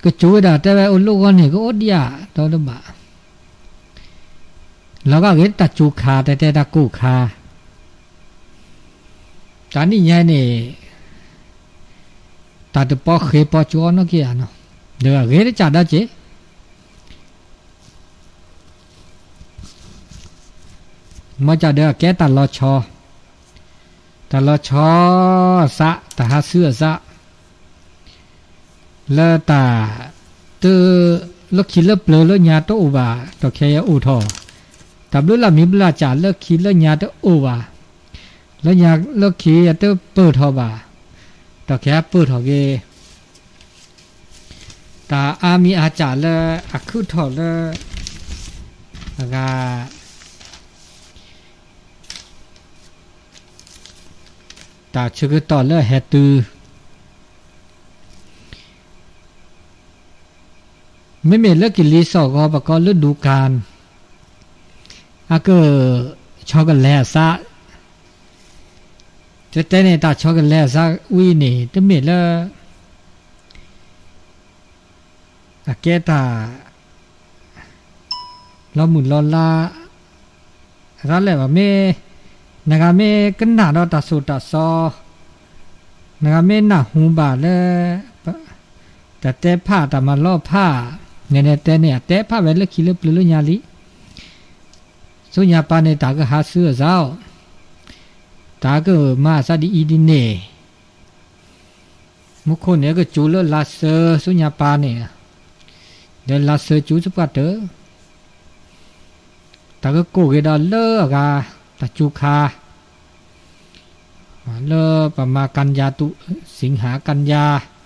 ကစူၤဝဲဒၣ်တဲဝဲအိၣ်လၢဂီၢ်န့ၣ် ကအိၣ်ဒံးဧါ ဒီတဘၣ်, လီၤဂာ်ဂ့ၤတၢ်စူၤခါ တဲတဲတၢ်ကိၢ်ခါ, တၢ်နံၣ်ညါန့ၣ် တၢ်တပီဃ့ပီစူၤအီၤနီၢ်က့ဧါနီၤ, ဒီးအဂ့ၤတကးဒီးက့ၤ မ့ၢ်ကဒီးအကဲတၢ်လီၤဆီ, တၢ်လီၤဆီအသး တၢ်ဟးဆူအသး လၢတၢ် တ လၢခံလၢပျၢၤလၢညါတအိၣ်ဘၣ် ဒီးခဲအံၤအိၣ်ထီၣ်, တၢ်ဘျုးလၢမံၤဘျုးလၢကၢ် လၢခံလၢညါတအိၣ်ဘၣ်, လၢညါ လၢခံအတပၢၢ်ထီၣ်ဘၣ်, ဒီးခဲအပၢၢ်ထီၣ်က့ၤ တၢ်အါမံၤအါကၢ်လၢအခုၣ်ထီၣ်လၢ အဂၤ တၢ်ဆၢကတီၢ်လၢဟဲတုၤ မ့မ့ၢ်လၢကလံၤစိးဂီၤ ပကိးလၢဒူကၣ် အက ဆီကလဲၤအသး, တဲတဲန့ၣ် တၢ်ဆီကလဲၤအသးဝံၤန့ၣ် တမ့ၢ်လၢ အကဲတၢ် လီၤမုၢ်လီၤလါ ရၣ်လဲၣ်ဘၣ်မ့ၢ်, နဂၤမ့ၢ်ကနၣ်ဒီးတၢ်သိၣ်တၢ်သီ, နဂၤမ့ၢ်နၢ်ဟူဘၣ်လၢ တၢ်တဲဖးတၢ်မၤလီၤဖး, နတဲန့ၣ် အတဲဖးဝဲလၢခံလၢပျၢၤလၢညါလံ. ဆူညါပၢ်န့ၣ် တၢ်ကဟးဆူအသးအီၤ, တၢ်ကမၤအသးဒ်အံၤဒ်န့ၣ် မူခိၣ်န့ၣ် ကစူၤလၢလါစၢၤ ဆူညါပၢ်န့ၣ်, ဒီးလါစၢၤစူၤစပှၢ်တၢၢ်, တၢ်ကကိးက့ၤဒီးလၢအဂၤ တၢ်စူၤခါ, လၢပမၤကၣ်ယၤတူး စံဟၣ်ကၣ်ယၤ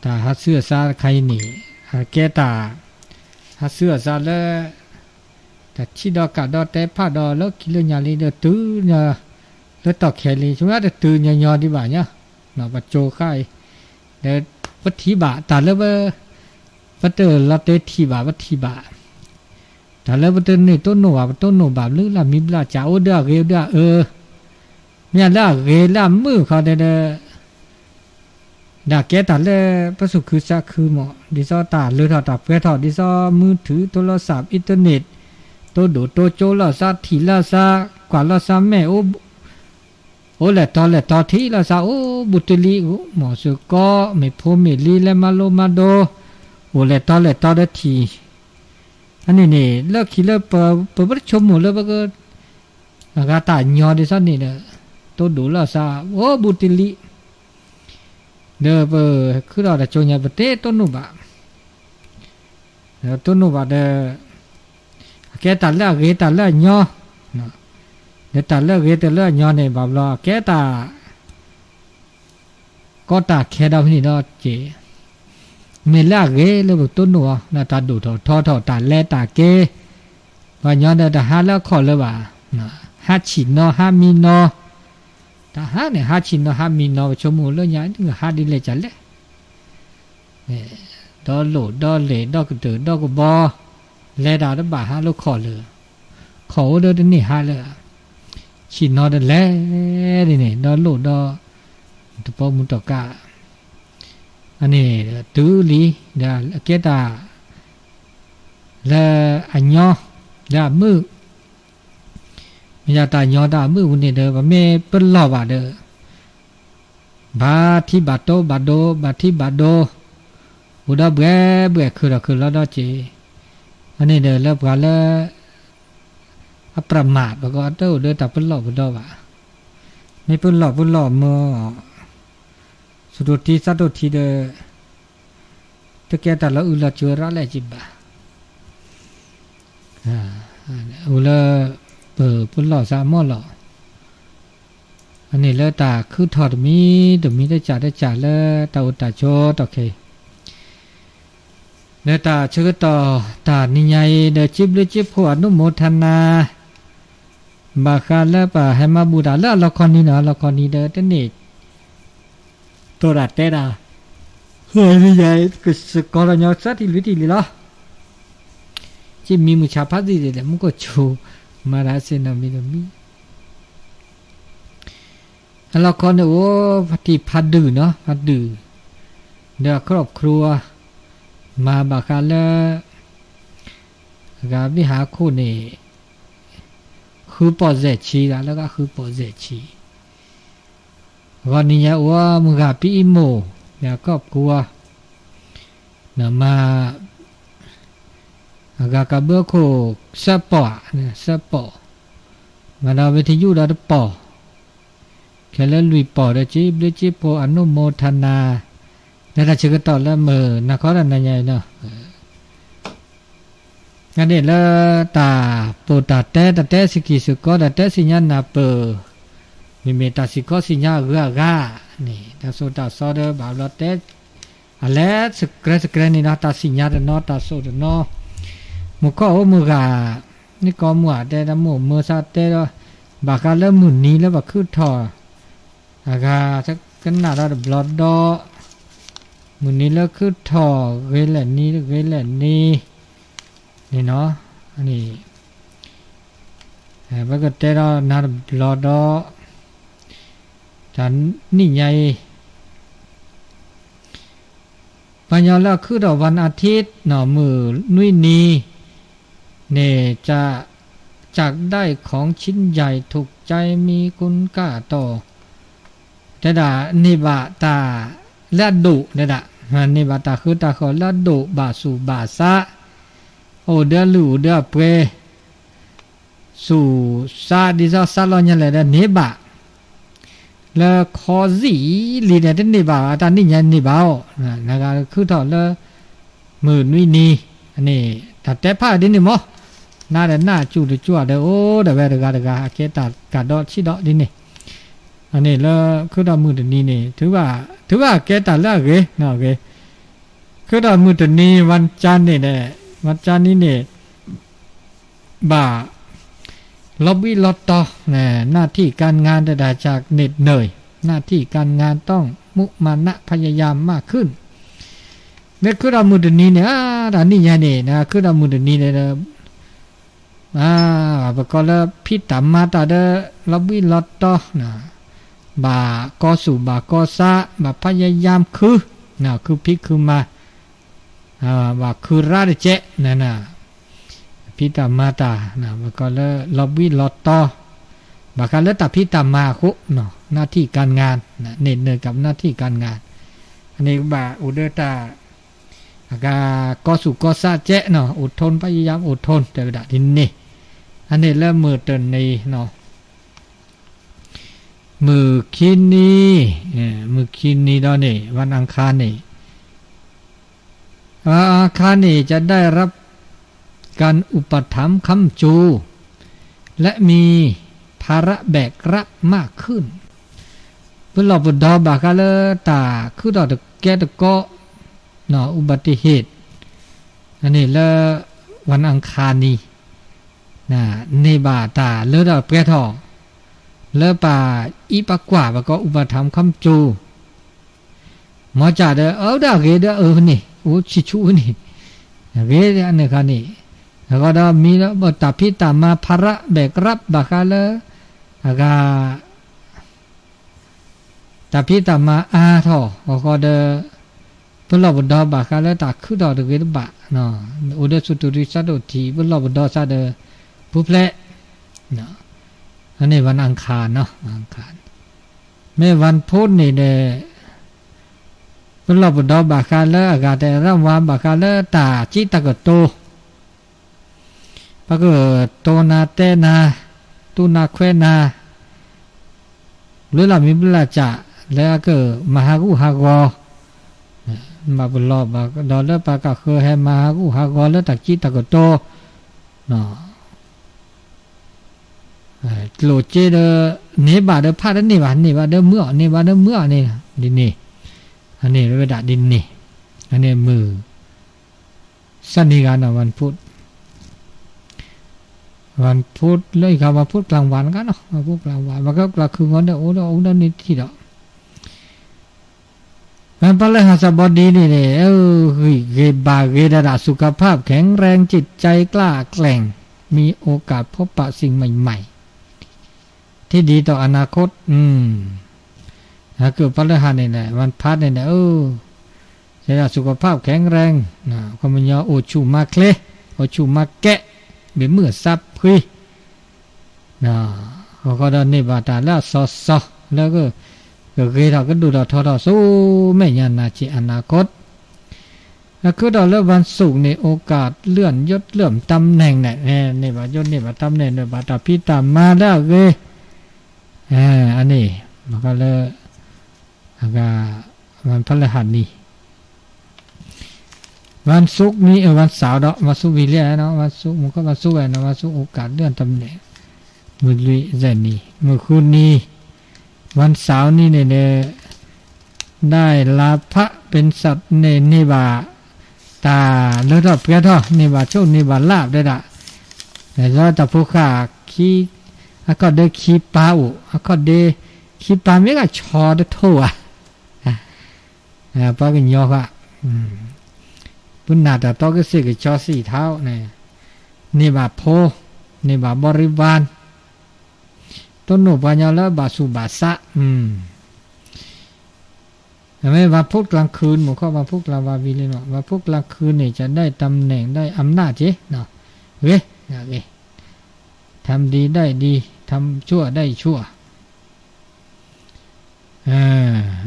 တၢ်ဟးဆူအသးတခါအံၤန့ၣ် အကဲတၢ် ဟးဆူအသးလၢ တၢ်ထံၣ်ဒီးကးဒီးတဲဖးဒီးလၢခံလၢညါလံ ဒီးတုၤ လၢတီၢ်ခဲလံ ဆိတတုၤညီညီဒံးဘၣ်ညါ, ပကၠိဃာ်အံၤ, ဒီးပထံၣ်ဘၣ်တၢ်လၢ ပတလီၤတဲာ်ထံၣ်ဘၣ် ပထံၣ်ဘၣ်, တၢ်လၢပတန့ၢ်တိၢ်နီၣ်ဘၣ် ပတိၢ်နီၣ်ဘၣ် ဘျုးလၢမံၤဘျုးလၢကၢ် အိၣ်ဒီးအဂ့ၤအိၣ်ဒီးအအၢ, မ့ၢ်လၢအဂ့ၤလၢအမုာ်ခီတဲဒီး ဒီးကဲတၢ်လၢပသူၣ်ခုသးခုမး ဒ်သိးတၢ်လၢထီၣ်တၢ်ပှဲၤထီၣ် ဒ်သိးမုၢ်ထူၣ် တိလိာ်သး internet တိၢ်ဒိၣ်တိစၢၤလိာ်သး ထံၣ်လိာ်သး ကွၢ်လိာ်သးမဲာ် အိၣ်လဲၣ်တီလဲၣ်တီထံၣ်လိာ်သး အိၣ်ဘူးတလံၤ မီၢ်စ့ၢ်ကီး မ့ၢ်ဖိမ့ၢ်လံၤ လဲၤမၤလိမၤဒိး အိၣ်လဲၣ်တီလဲၣ်တီဒီးထံၣ်, အန့ၣ်န့ၣ် လၢခံလၢပ ပတဆိကမိၣ်လၢပက အဂၤတၢ်ညီဒ်သိးန့ၣ်ဒီး တိၢ်ဒိၣ်လိာ်သး အိၣ်ဘူးတလံၤ ဒီးပခုထီၣ်တၢ်ကၠိညါ ပတတိၢ်နီၣ်ဘၣ်, ဒီးတိၢ်နီၣ်ဘၣ်ဒီး အကဲတၢ်လၢအဂ့ၤ တၢ်လၢအညီ, ဒီးတၢ်လၢအဂ့ၤတၢ်လၢအညီန့ၣ် ဘၣ်ဘျီအကဲတၢ် ကီတၢ်ခဲဒီးဖဲန့ၣ်ဒီးက့ၤ, မ့ၢ်လၢအဂ့ၤလၢပတိၢ်နီၣ်အီၤ လၢတၢ်ဒိၣ်ထီၣ်ထီထီၣ် တၢ်လဲၤတၢ်က့ၤ, ပှၤညီဒီးတဟးလၢအခီၣ်လၢၤဘၣ်, ဟးဆံၣ်နီၤ ဟးမံနီၤ, တဟးန့ၣ် ဟးဆံၣ်နီၤ ဟးမံနီၤ ပဆိကမိၣ်လၢညါ ဟးဒ်လဲၣ်ကလဲၣ် ဒီလိၣ်ဒီလဲၢ် ဒီကတၢၢ်ဒီကဘီ, လဲၤတၢ်တဘၣ်ဟးလၢခီၣ်လၢၤ, ခီၣ်အိၣ်ဒီးတန့ၢ်ဟးလၢၤ, ဆံၣ်နီၤဒီးလဲၤဒ်န့ၣ် ဒီလိၣ်ဒီ တပိာ်မုၢ်တီၢ်ကး, အန့ၣ်တုၤလံ, ဒီးအကဲတၢ် လၢအညီ လၢအမုာ်, မ့ၢ်ယတၢ်ညီတၢ်အမုာ်ပူၤန့ၣ်ဒီး ပမ့ၢ်ပလီၢ်ဘၣ်ဒီး ဘၣ်ထံၣ်ဘၣ်တိဘၣ်ဒိ ဘၣ်ထံၣ်ဘၣ်ဒိ, အိၣ်ဒီးဘှဲဘှဲ ခုၣ်ထီၣ်ခုၣ်လီၤဒီးက့ၤ, အန့ၣ်ဒီးလၢပှၤလၢ အပြၢမး ပကအိၣ်တအိၣ်ဒီးတၢ်ပလီၢ်ပဒီဘၣ်, မ့ၢ်ပလီၢ်ပလီၢ်မၢ သူၣ်တိၢ်ထံသးတိၢ်ထံဒီး တကဲတၢ်လီၤအုၣ်လီၤစၢၤရၣ်လဲၣ်က့ၤဘၣ်, အိၣ်လၢ ပ ပလီၢ်သးမီၢ်လီၤ, အန့ၣ်လၢတၢ်ခုထီၣ်တမံၤတမံၤတကးတကးလၢတၢ်အိၣ်တၢ်ဆိးတီၢ်ခဲအံၤ, လၢတၢ်ဆၢကတီၢ်တၢ်နံၤညါအံၤဒီး စံးဘျုးစံးဖှိၣ် အနုမောทนา ဘၣ်ဃးလၢပဟဲမၤဘူၣ်တၢ်လၢအလီၢ်ခီနံၤနီၤ အလီၢ်ခီနံၤဒီးတန့ၢ် တိၢ်တၢ်တဲတၢ်, နံၤညါအံၤ ကစကိးထီၣ်ညီစၢထံၣ်လွံၢ်ထံၣ်လံလီၤ, စံးမံမုၢ်ဆါဖးသံၣ်ဒ်လဲၣ် မူကဆိး မၤတၢ်စ့ၢ်နီတမံၤတမံၤ, အလီၢ်ခီန့ၣ်အိၣ်ဖါတံၢ်ဖါဒုၣ်နီၤ, ဖါဒုၣ် ဒီးအခီၣ်ခရူ မၤဘၣ်ဃးလၢ အဂၤဘံၣ်ဟးခိၣ်န့ၣ် ဃုပိာ်စဲးဆံ လၢကဃုပိာ်စဲးဆံ ဂီၤနံၤညါအိၣ်မုၢ်ဂၤပံအံၤမိၢ် ဒီးအခီၣ်ခရူ နမၤ အဂၤကဘၢခိၣ် သၢပိာ်, သၢပိာ်, မၤဒီးဝံထယုၣ်ဒီးတပိာ်, ခဲလၢာ်လွံၢ်ပိာ်ဒီး စံးဘျုးစံးဖှိၣ် အနုမောทนา လၢတၢ်ဆၢကတီၢ်လၢမုၢ်နၤခီတနၤညါအံၤလီၤ. အန့ၣ်လၢတၢ်ပိာ်တၢ်တဲ တၢ်တဲစကံၢ်စကီ တၢ်တဲစံၣ်ညါနၢ်ပၢၢ် မ့မ့ၢ်တၢ်စံၣ်ခီစံၣ်ညါအဂုၤအဂၤန့ၣ် တၢ်သိၣ်တၢ်သီဒီးဘၣ်ဘျီတဲ အလဲၤစကြဲစကြဲန့ၣ်ဒီး တၢ်စံၣ်ညါတနီၤ တၢ်သိၣ်တနီၤ မုၢ်ခီၣ်အိၣ်မုၢ်ဂၤ န့ၣ်ကီမုၢ်ဂၤတဲတၢ်မိၢ်မၢဆါတဲဒီး ဘၣ်ဃးလၢမုၢ်နံၤလၢပှၤခုၣ်ထီၣ် အဂၤကနၣ်ဒီးတဘျီဒီး မုၢ်နံၤလၢခုၣ်ထီၣ် ဂ့ၤလဲၣ်နံၤ ဂ့ၤလဲၣ်နံၤ န့ၣ်နီၤ န့ၣ် ပကတဲဒီးနၤတဘျီဒီး တၢ်နံၣ်ညါအံၤ ပှၤကညီလၢအခုၣ်ထီၣ် วันอาทิตย์ နီၤ မုၢ်နွံနံၤန့ၣ် จะได้ของชิ้นใหญ่ถูกใจมีคุณค่าต่อ တဲဒၣ်န့ၢ်ဘၣ်တၢ်လၢအဒိၣ် တဲဒၣ် န့ၢ်ဘၣ်တၢ်ဃၢတၢ်ဃီၤလၢအဒိၣ် ဘၣ်သူၣ်ဘၣ်သး အိၣ်ဒီးလုၢ်အိၣ်ဒီးအပှဲၤ သူၣ်သးဒ်သိးသးလီညါလဲၣ်ဒီးန့ၢ်ဘၣ် လၢခီစံၣ်လံန့ၣ် တန့ၢ်ဘၣ်ဘၣ် တၢ်နံၣ်ညါန့ၢ်ဘၣ်အီၤ နဂၤခုၣ်ထီၣ်လၢ မုၢ်နွံနံၤ န့ၣ် တၢ်တဲဖးဒ်န့ၣ်မး နၤဒီးနၢ်စူၣ်တစူၣ်ဒီး အိၣ်ဒီးဝဲတဂၤတဂၤ အကဲတၢ်ကးဒီးဆံးဒီးဒ်န့ၣ် အန့ၣ်လၢခုၣ်ထီၣ်မုၢ်တနံၤန့ၣ် ထုဘၣ်ကဲတၢ်လၢအဂ့ၤ အဂ့ၤ ခုၣ်ထီၣ်မုၢ်တနံၤ วันจันทร์ န့ၣ် วันจันทร์ န့ၣ်န့ၣ် ဘၣ် လီၤဘှံးလီၤတီၤ หน้าที่การงาน တဲဒၣ် จะเหน็ดเหนื่อย หน้าที่การงานต้องมุมานะพยายามมากขึ้น မ့ၢ်ခုၣ်ထီၣ်မုၢ်တနံၤန့ၣ် တၢ်နံၣ်ညါန့ၣ် ခုၣ်ထီၣ်မုၢ်တနံၤန့ၣ် ပကိးလၢဖံးတၢ်မၤတၢ်ဒီး လီၤဘှံးလီၤတီၤ ဘၣ်ကီသူၣ်ဘၣ်ကီသး ဘၣ် พยายาม ခု ခုဖံးခုမၤ ဘၣ်ခုရါတကဲး ဖံးတၢ်မၤတၢ် ပကိးလၢလီၤဘှံးလီၤတီၤ ဘၣ်ဃးလၢတၢ်ဖံးတၢ်မၤအဃိ หน้าที่การงาน เหน็ดเหนื่อยกับหน้าที่การงาน အန့ၣ်ကဘၣ်အိၣ်ဒီးတၢ် အဂၤကီသူၣ်ကီသးကဲး อดทน พยายาม อดทน တဲဝဲဒၣ်ဒ်န့ၣ် အန့ၣ်လၢမုၢ်တနံၤ မုၢ်ခံနံၤ မုၢ်ခံနံၤဒီးန့ၣ် วันอังคาร န့ၣ် วันอังคาร န့ၣ် จะได้รับการอุปถัมภ์ค้ำชู และมีภาระแบกรับมากขึ้น ပလီၢ်ပဒီဘၣ်ဃးလၢတၢ်ခုၣ်ထီၣ်တကဲတကီ อุบัติเหตุ န့ၣ်လၢ วันอังคาร န့ၣ် န့ၢ်ဘၣ်တၢ်လၢထီၣ်ပှဲၤထီၣ် လၢပှၤအံးပှၤကွၢ် ပကိး อุปถัมภ์ค้ำชู မ်ကၢ်ဒီး အိၣ်ဒၣ်ဂ့ၤဒီးအန့ၣ် အိၣ်ဆံးဆူၣ်န့ၣ် ဂ့ၤန့ၣ်ခါန့ၣ် အဃိဒီးမ့ၢ်လၢတၢ်ဖံးတၢ်မၤ ภาระแบกรับ ဘၣ်ဃးလၢ အဂၤ တၢ်ဖံးတၢ်မၤအါထီၣ်အဃိဒီး ပလီၢ်ပဒီဘၣ်ဃးလၢတၢ်ခုၣ်ထီၣ်တဂ့ၤတဘၣ် အိၣ်ဒီးသူၣ်တူၢ်သံသးဒိၣ်ထံး ပလီၢ်ပဒီသးဒီး ပူၤဖျဲး အန့ၣ် วันอังคาร န့ၣ် မ့ၢ် วันพุธ န့ၣ်ဒီး ပလီၢ်ပဒီဘၣ်ဃးလၢအဂၤတဲရၣ်ဝါ ဘၣ်ဃးလၢတၢ်စံးတၢ်ကတိၤ ပကတိၤနၤတဲနၤ တူၢ်နၤခွဲးနၤ ဘျုးလီၤမံဘျုးလီၤစၢ် လၢအကမၤဟးဂူာ်ဟးဂီၤ ဘၣ်ပလီၢ်ဘၣ်ဒီးလၢပကဃၢၤဟဲမၤဟးဂူာ်ဟးဂီၤလၢတၢ်စံးတၢ်ကတိၤ ကျိၣ်စ့ဒီး န့ၢ်ဘၣ်ဒီးဖးတန့ၢ်ဘၣ် န့ၢ်ဘၣ်ဒီးမုၢ်အီၣ် န့ၢ်ဘၣ်ဒီးမုၢ်အီၣ်န့ၣ် ဒ်န့ၣ် အန့ၣ်ဝဲဒၣ်ဒ်န့ၣ် အန့ၣ်မုၢ် စနေဂၤနီၤ วันพุธ วันพุธ လၢအံၤခါ วันพุธ กลางวัน ကနီၤ วันพุธ กลางวัน ဘၣ်ကီးကျါခုဂီၤဒီး အိၣ်ဒီးအိၣ်ဒီးန့ၣ်ထံၣ်ဒီး วันพฤหัสบดี န့ၣ်န့ၣ် ဂံၢ်ဂ့ၤဘါဂ့ၤဒၣ်ဒၣ် สุขภาพแข็งแรง จิตใจกล้าแกร่ง มีโอกาสพบปะสิ่งใหม่ๆ ที่ดีต่ออนาคต อืม ကဖီလၢဟးန့ၣ်န့ၣ် วันพฤหัสန့ၣ်န့ၣ် အိၣ် ဆဲဒၣ် สุขภาพแข็งแรง ခီပညီအိၣ်ဆူၣ်မၤချ့ အိၣ်ဆူၣ်မၤကဲး ဘၣ်မုာ်အသးဖှံ ဃီဃီဒီးန့ၢ်ဘၣ်တၢ်လၢအစီစီ လၢကဂ့ၤထီၣ်ကဒိၣ်ထီၣ်ထီထီၣ်ဆူမဲာ်ညါ နာ်ချ့ อนาคต အဃုာ်ဒီးလၢ วันศุกร์န့ၣ် โอกาสเลื่อนยศเลื่อนตำแหน่งန့ၣ် န့ၢ်ဘၣ်ယိၣ်န့ၢ်ဘၣ်တၢ်မနဲၣ် န့ၢ်ဘၣ်တၢ်ဖံးတၢ်မၤလၢအဂ့ၤ အန့ၣ် ဘၣ်ဃးလၢ အဂၤ วันพฤหัสန့ၣ် วันศุกร์န့ၣ် เออ วันเสาร์ဒီး วันศุกร์ဝံၤလံ วันศุกร์ မုၢ်ခီ วันศุกร์ဝဲနီၤ วันศุกร์ โอกาสเลื่อนตำแหน่ง မုၢ်လွံၢ် ရက်နေ့ မုၢ်ဃုနံၤ วันเสาร์န့ၣ်န့ၣ် ได้ลาภะเป็นสัตว์န့ၣ် န့ၢ်ဘၣ် တၢ်လၢထီၣ်ပှဲၤထီၣ် န့ၢ်ဘၣ်ဆိၣ်န့ၢ်ဘၣ်လၢ်ဒဲဒၣ် လၢတၢ်ဖိဃာ် အခီၣ်ဒ့ခံပၢ်အိၣ် အခီၣ်ဒ့ ခံပၢ်မ့ၢ်ဂၤဆီတထိၣ်ဧါ ပှၤကညီဃာ် ပနာ်တၢ်တီကစ့ၢ်ကဆီစံးထီၣ်န့ၣ် န့ၢ်ဘၣ်ဖိ န့ၢ်ဘၣ် บริวาร တိၢ်နီၣ်ပှၤကညီလၢဘၣ်ဆူးဘၣ်ဆါ အမ့ၢ် วันพุธกลางคืน မုၢ်ခီ วันพุธกลางวันဝံၤလံနီၤ วันพุธกลางคืนန့ၣ် จะได้ตำแหน่งได้อำนาจ က့ ဂ့ၤ ဂ့ၤ ทำดีได้ดี ทำชั่วได้ชั่ว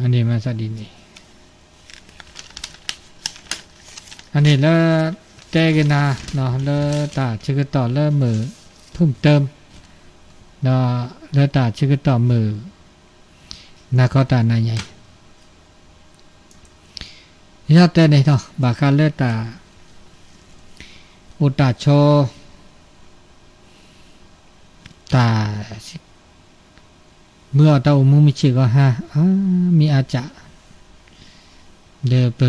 အန့ၣ်မၤစၢ်ဒ်န့ၣ် အန့ၣ်လၢ တဲကနၤ လၢတၢ်ဆၢကတီၢ်လၢမုၢ် ဖုၣ်တၢၢ် ဒီးလၢတၢ်ဆၢကတီၢ်မုၢ် နၤခီတၢ်နၤညါအံၤ ယတဲန့ၣ်ဒီး ဘၣ်ဃးလၢတၢ် အိၣ်တၢ်ဆိး တၢ် မုၢ်အီၣ်တၢ်အိၣ်မူမုၢ်ဆ့ၣ်ဂီၤဟါ မ့ၢ်အါစၢ် ဒီးပ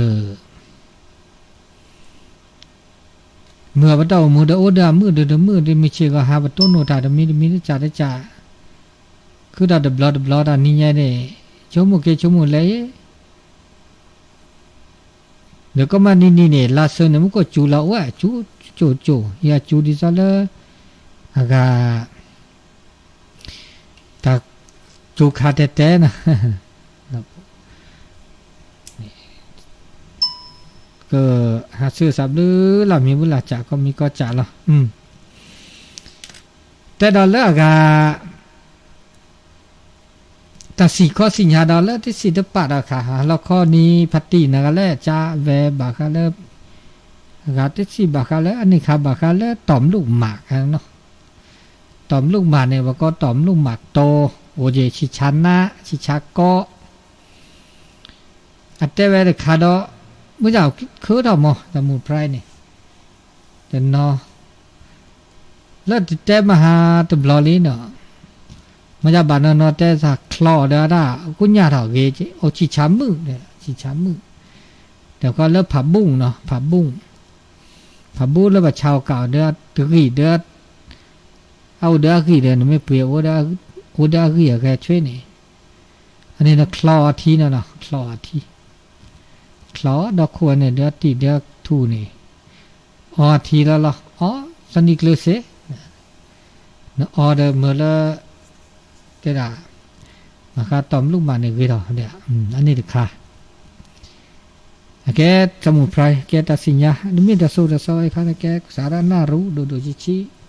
မုၢ်အီၣ်ပတၢ်အိၣ်မူဒီးအိၣ်ဒီးအမုၢ်ဒီးတမုၢ်ဒီးမုၢ်ဆ့ၣ်ဂီၤဟါ ပတိၢ်နီၣ်တၢ်တမံၤတမံၤတစၢ်တစၢ် ခုဒီးတဘျီတဘျီတၢ်နံၤညါန့ၣ် ဆိကမိၣ်က့ၤဆိကမိၣ်လဲၣ် ဒီးကီၢ်မးနံၤနံၤန့ၣ် လါဆၢန့ၣ် မ့ၢ်ကီၢ်စူၤလီၤအိၣ် စူၤကၠိၣ်ကၠိၣ် ယၤစူၤဒ်သိးလၢ အဂၤ တၢ်စူၤခါတဲတဲနီၤ ကဟးဆူၣ်သးဘျုးလၢ်မံၤဘျုးလၢ်စၢ်ကီၢ်မံၤကီၢ်စၢ်လီၤ တဲဒီးလၢအဂၤ တၢ်စံၣ်ခီစံၣ်ညါဒီးလၢတစံၣ်တပာ်ဒီးခါ လီခီနံၤဖးတံၢ်နဂၤလဲၣ် ကၠါဝဲဘၣ်ဃးလၢ အဂၤတစံၣ်ဘၣ်ဃးလၢအန့ၣ်ခါဘၣ်ဃးလၢတီၢ်မုၣ်မး တီၢ်မုၣ်မးန့ၣ် ပကိးတီၢ်မုၣ်မးတိၤ အိၣ်က့ၤဆံၣ်ဆါနါ ဆံၣ်ဆါကီ အတဲဝဲတခါဒီး မုၢ်ယၤခုထီၣ်မး တၢ်မူးဖရၢန့ၣ် တနီၤ လၢတတဲမဟါတဘျီလံနီၤ မ့ၢ်ယဘၣ်နီၢ်နီၢ်တဲသးချီအီၤဒီးဒၣ် အကူၣ်ညၣ်ထီၣ်ဂ့ၤ အိၣ်ဆံၣ်ဆါမုၣ် ဆံၣ်ဆါမုၣ် ဒီးကီးလၢဖးဘူၣ်နီၤ ဖးဘူၣ် ဖးဘူၣ်လၢဘၣ်ဆါအီၤကးအီၤဒီးတဂံၢ်ဒီး အအိၣ်ဒီးအဂံၢ်ဒီး နမ့ၢ်ပှ့ၤ အိၣ်ဒီးအဂံၢ်အဂဲၤဆွ့န့ၣ် အန့ၣ်နချီအီၤထံနီၤနီၤ ချီအီၤထံ ချီဒီခိၣ်န့ၣ် ဒီးတံၢ်ဒီးထူၣ်န့ၣ် အီထံလီၤလီၤ အီသနံၤကျၢၤစ့ နအီဒီးမၢလၢ တဲဒၣ် မၤဃါတီၢ်မုၣ်မးန့ၣ်ဂ့ၤထီၣ် အန့ၣ်တခါ အကဲတၢ်မူးဖရၢ ကဲတၢ်စံၣ်ညါ တမ့ၢ်တၢ်စိၤတၢ်စီအခါန့ၣ် ကဲကစၢ်ဒၣ်နၢ်ရူဒိၣ်ဒိၣ်ဆံးဆံး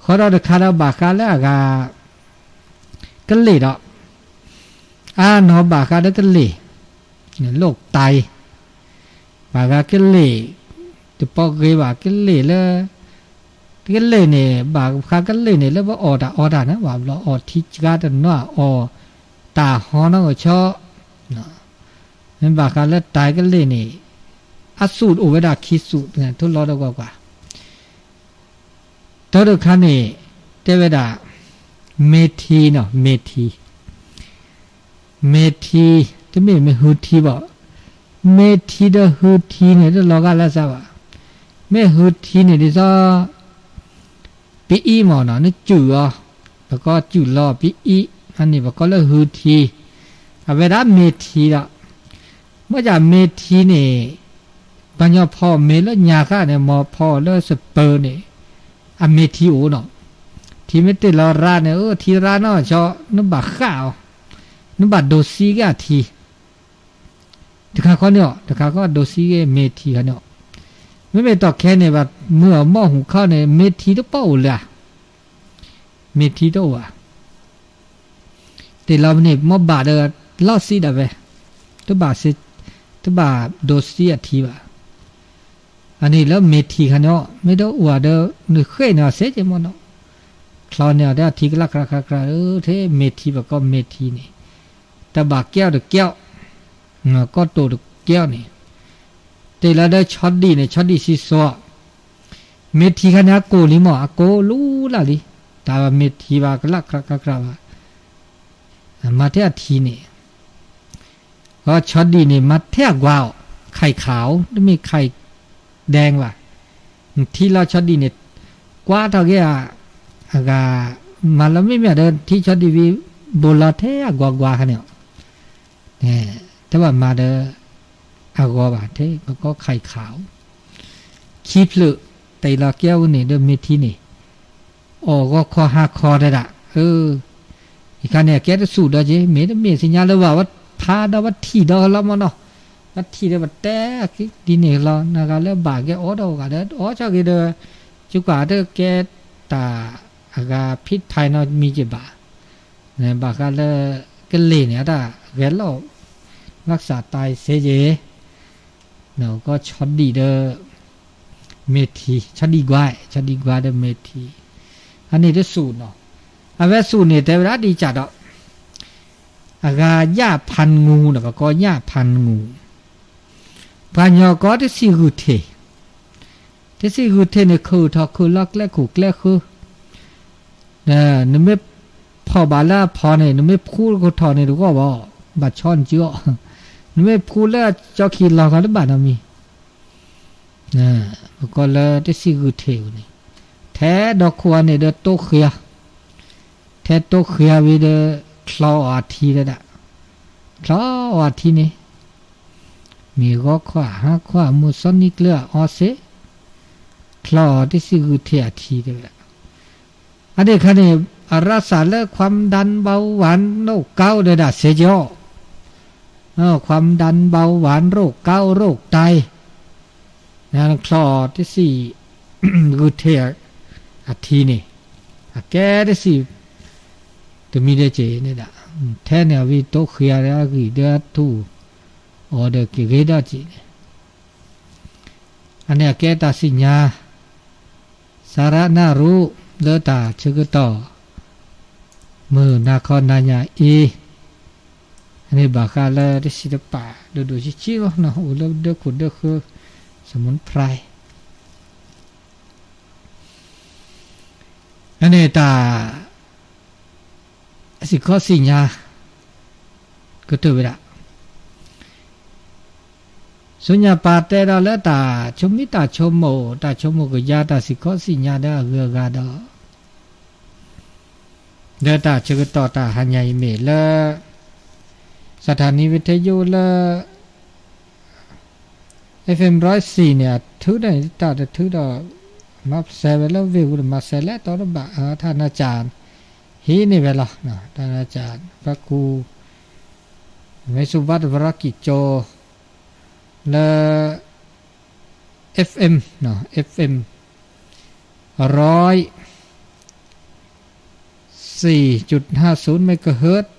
ဃီဒီးတခါဒီးဘၣ်ဃးလၢအဂၤ ကလ့ၢ်ဒီး အါနီၢ်ဘၣ်ဃးဒီးကလ့ၢ် လိၣ်တၢ်အံၤ ဘၣ်ဃးကလ့ၢ် တပီဂ့ၤဘၣ်ကလ့ၢ်လၢ ကလ့ၢ်န့ၣ် ဘၣ်ဃးကလ့ၢ်န့ၣ် လၢပအီၣ်တၢ်အီတၢ်န့ၣ် ဘၣ်ဘျီအီၣ်ထံကါတနီၤ အီၣ်တၢ်ဟီနီၢ်ကဆီ မ့ၢ်ဘၣ်ဃးလၢတၢ်ကလ့ၢ်န့ၣ် အစူၣ်အိၣ်ဝဲဒၣ်ခံစူၣ် ထိလီၤဒီးကွၢ်ကွၢ် တၢ်တခါန့ၣ် တဲဝဲဒၣ် မ့ၢ်ထံနီၤ မ့ၢ်ထံ မ့ၢ်ထံ တမ့ၢ်မ့ၢ်ဟုထံဘၣ် မ့ၢ်ထံဒီးဟုထံန့ၣ် တလီၤဂာ်လၢသးဘၣ် မ့ၢ်ဟုထံန့ၣ်ဒ်သိး ပအံၤမ့ၢ်နီၤ နစုၣ်အီၤ ပကိးစုၣ်လီၤပအံၤ အန့ၣ်ပကိးလၢဟုထံ အဝဲဒၣ်မ့ၢ်ထံဒီး မ့ၢ်ဒ်မ့ၢ်ထံန့ၣ် ပှၤကညီဖီမ့ၤလၢညါဃၣ်န့ၣ် မ်ဖီလၢစပၢၤန့ၣ် အမ့ၢ်ထံအိၣ်နီၤ ထံမ့ၢ်တ့ၢ်လီၤရါန့ၣ် အထံရါနီၢ်ကဆီ နဘၣ်ဃၣ်အီၤ နဘၣ်ဒိးသံက့ၤအထံ, တခါခီန့ၣ်အီၤ တခါခီဒိးသံက့ၤမ့ၤထံခါန့ၣ်အီၤ, မ့မ့ၢ်တီၢ်ခဲန့ၣ် ဘၣ်မုၢ်အမီၢ်ဟူးခီန့ၣ် မ့ၤထံတပီၣ်အိၣ်လၢၤ, မ့ၤထံတအိၣ်ဧါ, တ့ၢ်လီၤမ့ၢ်န့ၣ် မ့ၢ်ဘၣ်ဒီး လီၢ်သံဒၣ်ဝဲ, တဘၣ်စ့, တဘၣ်ဒိးသံအထံဘၣ်. အန့ၣ်လၢမ့ၤထံခါန့ၣ်အီၤ မ့ၢ်တအိၣ်ဒီး နဃ့ၢ်န့ၢ်အီၤစ့က့မ့ၢ်နီၤ, ချီန့ၢ်အီၤဒီးအထံကလၢ်ကြၢးကြၢးကြၢး ထဲမ့ၤထံဘၣ်ကီမ့ၤထံန့ၣ်, တဘၣ်ကဲအီၤတကဲအီၤ, ကီၢ်တိာ်တကဲအီၤန့ၣ်, တ့ၢ်လီၤဒီးဆီဒံၣ်န့ၣ် ဆီဒံၣ်စံစိ, မ့ၤထံခါန့ၣ် အကိၢ်လံမ့ၢ် အကိၢ်လူလၢ်လံ, တၢ်မ့ၤထံဘၣ်ကလၢ်ကြၢးကြၢးကြၢးဘၣ်, မၤထဲအထံန့ၣ် ဂီၤဆီဒံၣ်န့ၣ် မၤထဲအကွၢ်အီၤ, ခဲအံၤခးအီၤ တမ့ၢ်ခဲအံၤဒဲးဘၣ်, နထံၣ်လီၤဆီဒံၣ်န့ၣ် ကွၢ်ထီၣ်က့ၤဧါ, အဂၤ, မၤလီၤမ့မ့ၢ်ဒီး ထံၣ်ဆီဒံၣ်ဝံၤ ဘိးလီၤထဲအကွၢ်ကွၢ်ခါန့ၣ်အီၤ, တဘၣ်မၤဒီး အဂီၤဘၣ် ထဲကကီခဲအံၤခးအီၤ, ခံဖျၢၣ် တ့ၢ်လီၤကဲဝဲန့ၣ်ဒီးမ့ၤထံန့ၣ် အီၣ်ဂီၤခီဟါခီတဲဒၣ်, အၢ, အံၤခါန့ၣ် အကဲတစူၣ်ဒီးက့ၤ မ့ၢ်တမ့ၢ်သ့ၣ်ညါလၢဘၣ် ဝဲဖးဒီးဝဲထံၣ်ဒီးလီၤမ့ၢ်နီၤ, ဝဲထံၣ်ဒီးပတဲဒ်န့ၣ်လီၤ, နဂၤလၢဘၣ်ကဲအီၣ်ဒီးအဂၤဒီး အီၣ်ဆိက့ၤဒီး ကကွၢ်တကဲတၢ်အဂၤဖံးဖးနီတမံၤက့ၤဘၣ်, ဘၣ်ဃးလၢ ကလ့ၢ်န့ၣ် အတၢ်ဂဲၤလိာ် လၢကစၢ်တၢ်အံၤစ့က့ၤ ကီၢ်ဆီဒံၣ်ဒီး မ့ၢ်ထံ ဆီဒံၣ်ကွၢ် ဆီဒံၣ်ကွၢ်ဒီးမ့ၢ်ထံ, အန့ၣ်တစူၣ်နီၤ, အဝဲစူၣ်န့ၣ် တဲဝဲဒၣ်ဒ်ကၢ်ဒီး အဂၤယၣ်ဖၣ်ငူဒီး ပကိးယၣ်ဖၣ်ငူ, ပှၤကညီကိးတဆံးဂုၢ်ထံး, တဆံးဂုၢ်ထံးန့ၣ် ခုၣ်ထီၣ်ခုၣ်လီၤကျဲခိၣ်ကျဲဃၢ နမ့ၢ်ဖီၣ်ဘၣ်လၢအဖီန့ၣ် နမ့ၢ်ဖှူတကထိၣ်န့ၣ်တဂီၢ်ဘၣ်, ဘၣ်ဆီနစုအီၤ, နမ့ၢ်ဖှူလၢကၠီခံလီၤဂီၤတဘၣ်နီတမံၤ, ပကိးလၢတဆံးဂုၢ်ထံးအံၤန့ၣ်, ထဲဒီခိၣ်အံၤန့ၣ်ဒီးတိဃ့အီၤ, ထဲတိဃ့အီၤဝံၤဒီး ချီအီၤအထံဒၣ်, ချီအီၤအထံန့ၣ် မ့ၢ်ဂီၤခီအဟါခီအမုၢ်စီနံၤကျၢၤအအီစ့ၢ်, ချီအီၤတဆံးဂုၢ်ထံးအထံတဲဝဲဒၣ်, အဒ့ၣ်ခါန့ၣ် အရၢစၢ်လၢ ความดันเบาหวาน โรคเก๋าတဲဒၣ်စ့ၢ်ကီး, ความดันเบาหวาน โรคเก๋า โรคไต နချီအီၤတဆံးဂုၢ်ထံးအထံန့ၣ်, အကဲတဆံး တမံၤဒဲးက့ၤန့ၣ်ဒၣ်, ထဲန့ၣ်အဝံၤတိဃ့အီၤဒီးအဂံၢ်ဒီးအထူၣ် အီၤဒီးက့ၤဂ့ၤဒီးက့ၤန့ၣ်, အန့ၣ်အကဲတၢ်စံၣ်ညါ စၤရနရူၣ် လၢတၢ်ဆၢကတီၢ် မုၢ်နၤခီနၤညါအံၤ, အန့ၣ်ဘၣ်ဃးလၢတဆံးတပာ် ဒိၣ်ဒိၣ်ဆံးဆံးလီၤ, အိၣ်လၢဒၢခိၣ်ဒၢဃၢ စမုၣ်ဖရၢၣ် အန့ၣ်တၢ် စံၣ်ခီစံၣ်ညါ ကတၢၢ်ဝဲဒၣ်, ဆူညါပာ်တဲဒီးလၢတၢ်ဆိမိၣ်တၢ်ဆိကမိၣ် တၢ်ဆိကမိၣ်ကယၤ တၢ်စံၣ်ခီစံၣ်ညါဒီးအဂုၤအဂၤဒီး လၢတၢ်ဆၢကတီၢ်တၢ်ဟါညါအံၤမ့ၢ်လၢ สถานีวิทยุ လၢ FM ร้อยสี่ န့ၣ် အထုးန့ၣ် တၢ်တထုးဒီး မၤစဲးဝဲလၢဝ့ၢ်ပူၤဒီး မၤစဲးလၢတီတဘၣ် ထၣ်နၤကၠၣ် ဟံးန့ၢ်ဝဲလီၤ. ထၣ်နၤကၠၣ် ပှၤကူၣ် မ့ၢ်စူၢ်ဘၣ်တဘၣ်ကံၢ်ကၠိ လၢ FM FM ร้อยสี่จุดห้าศูนย์ megahertz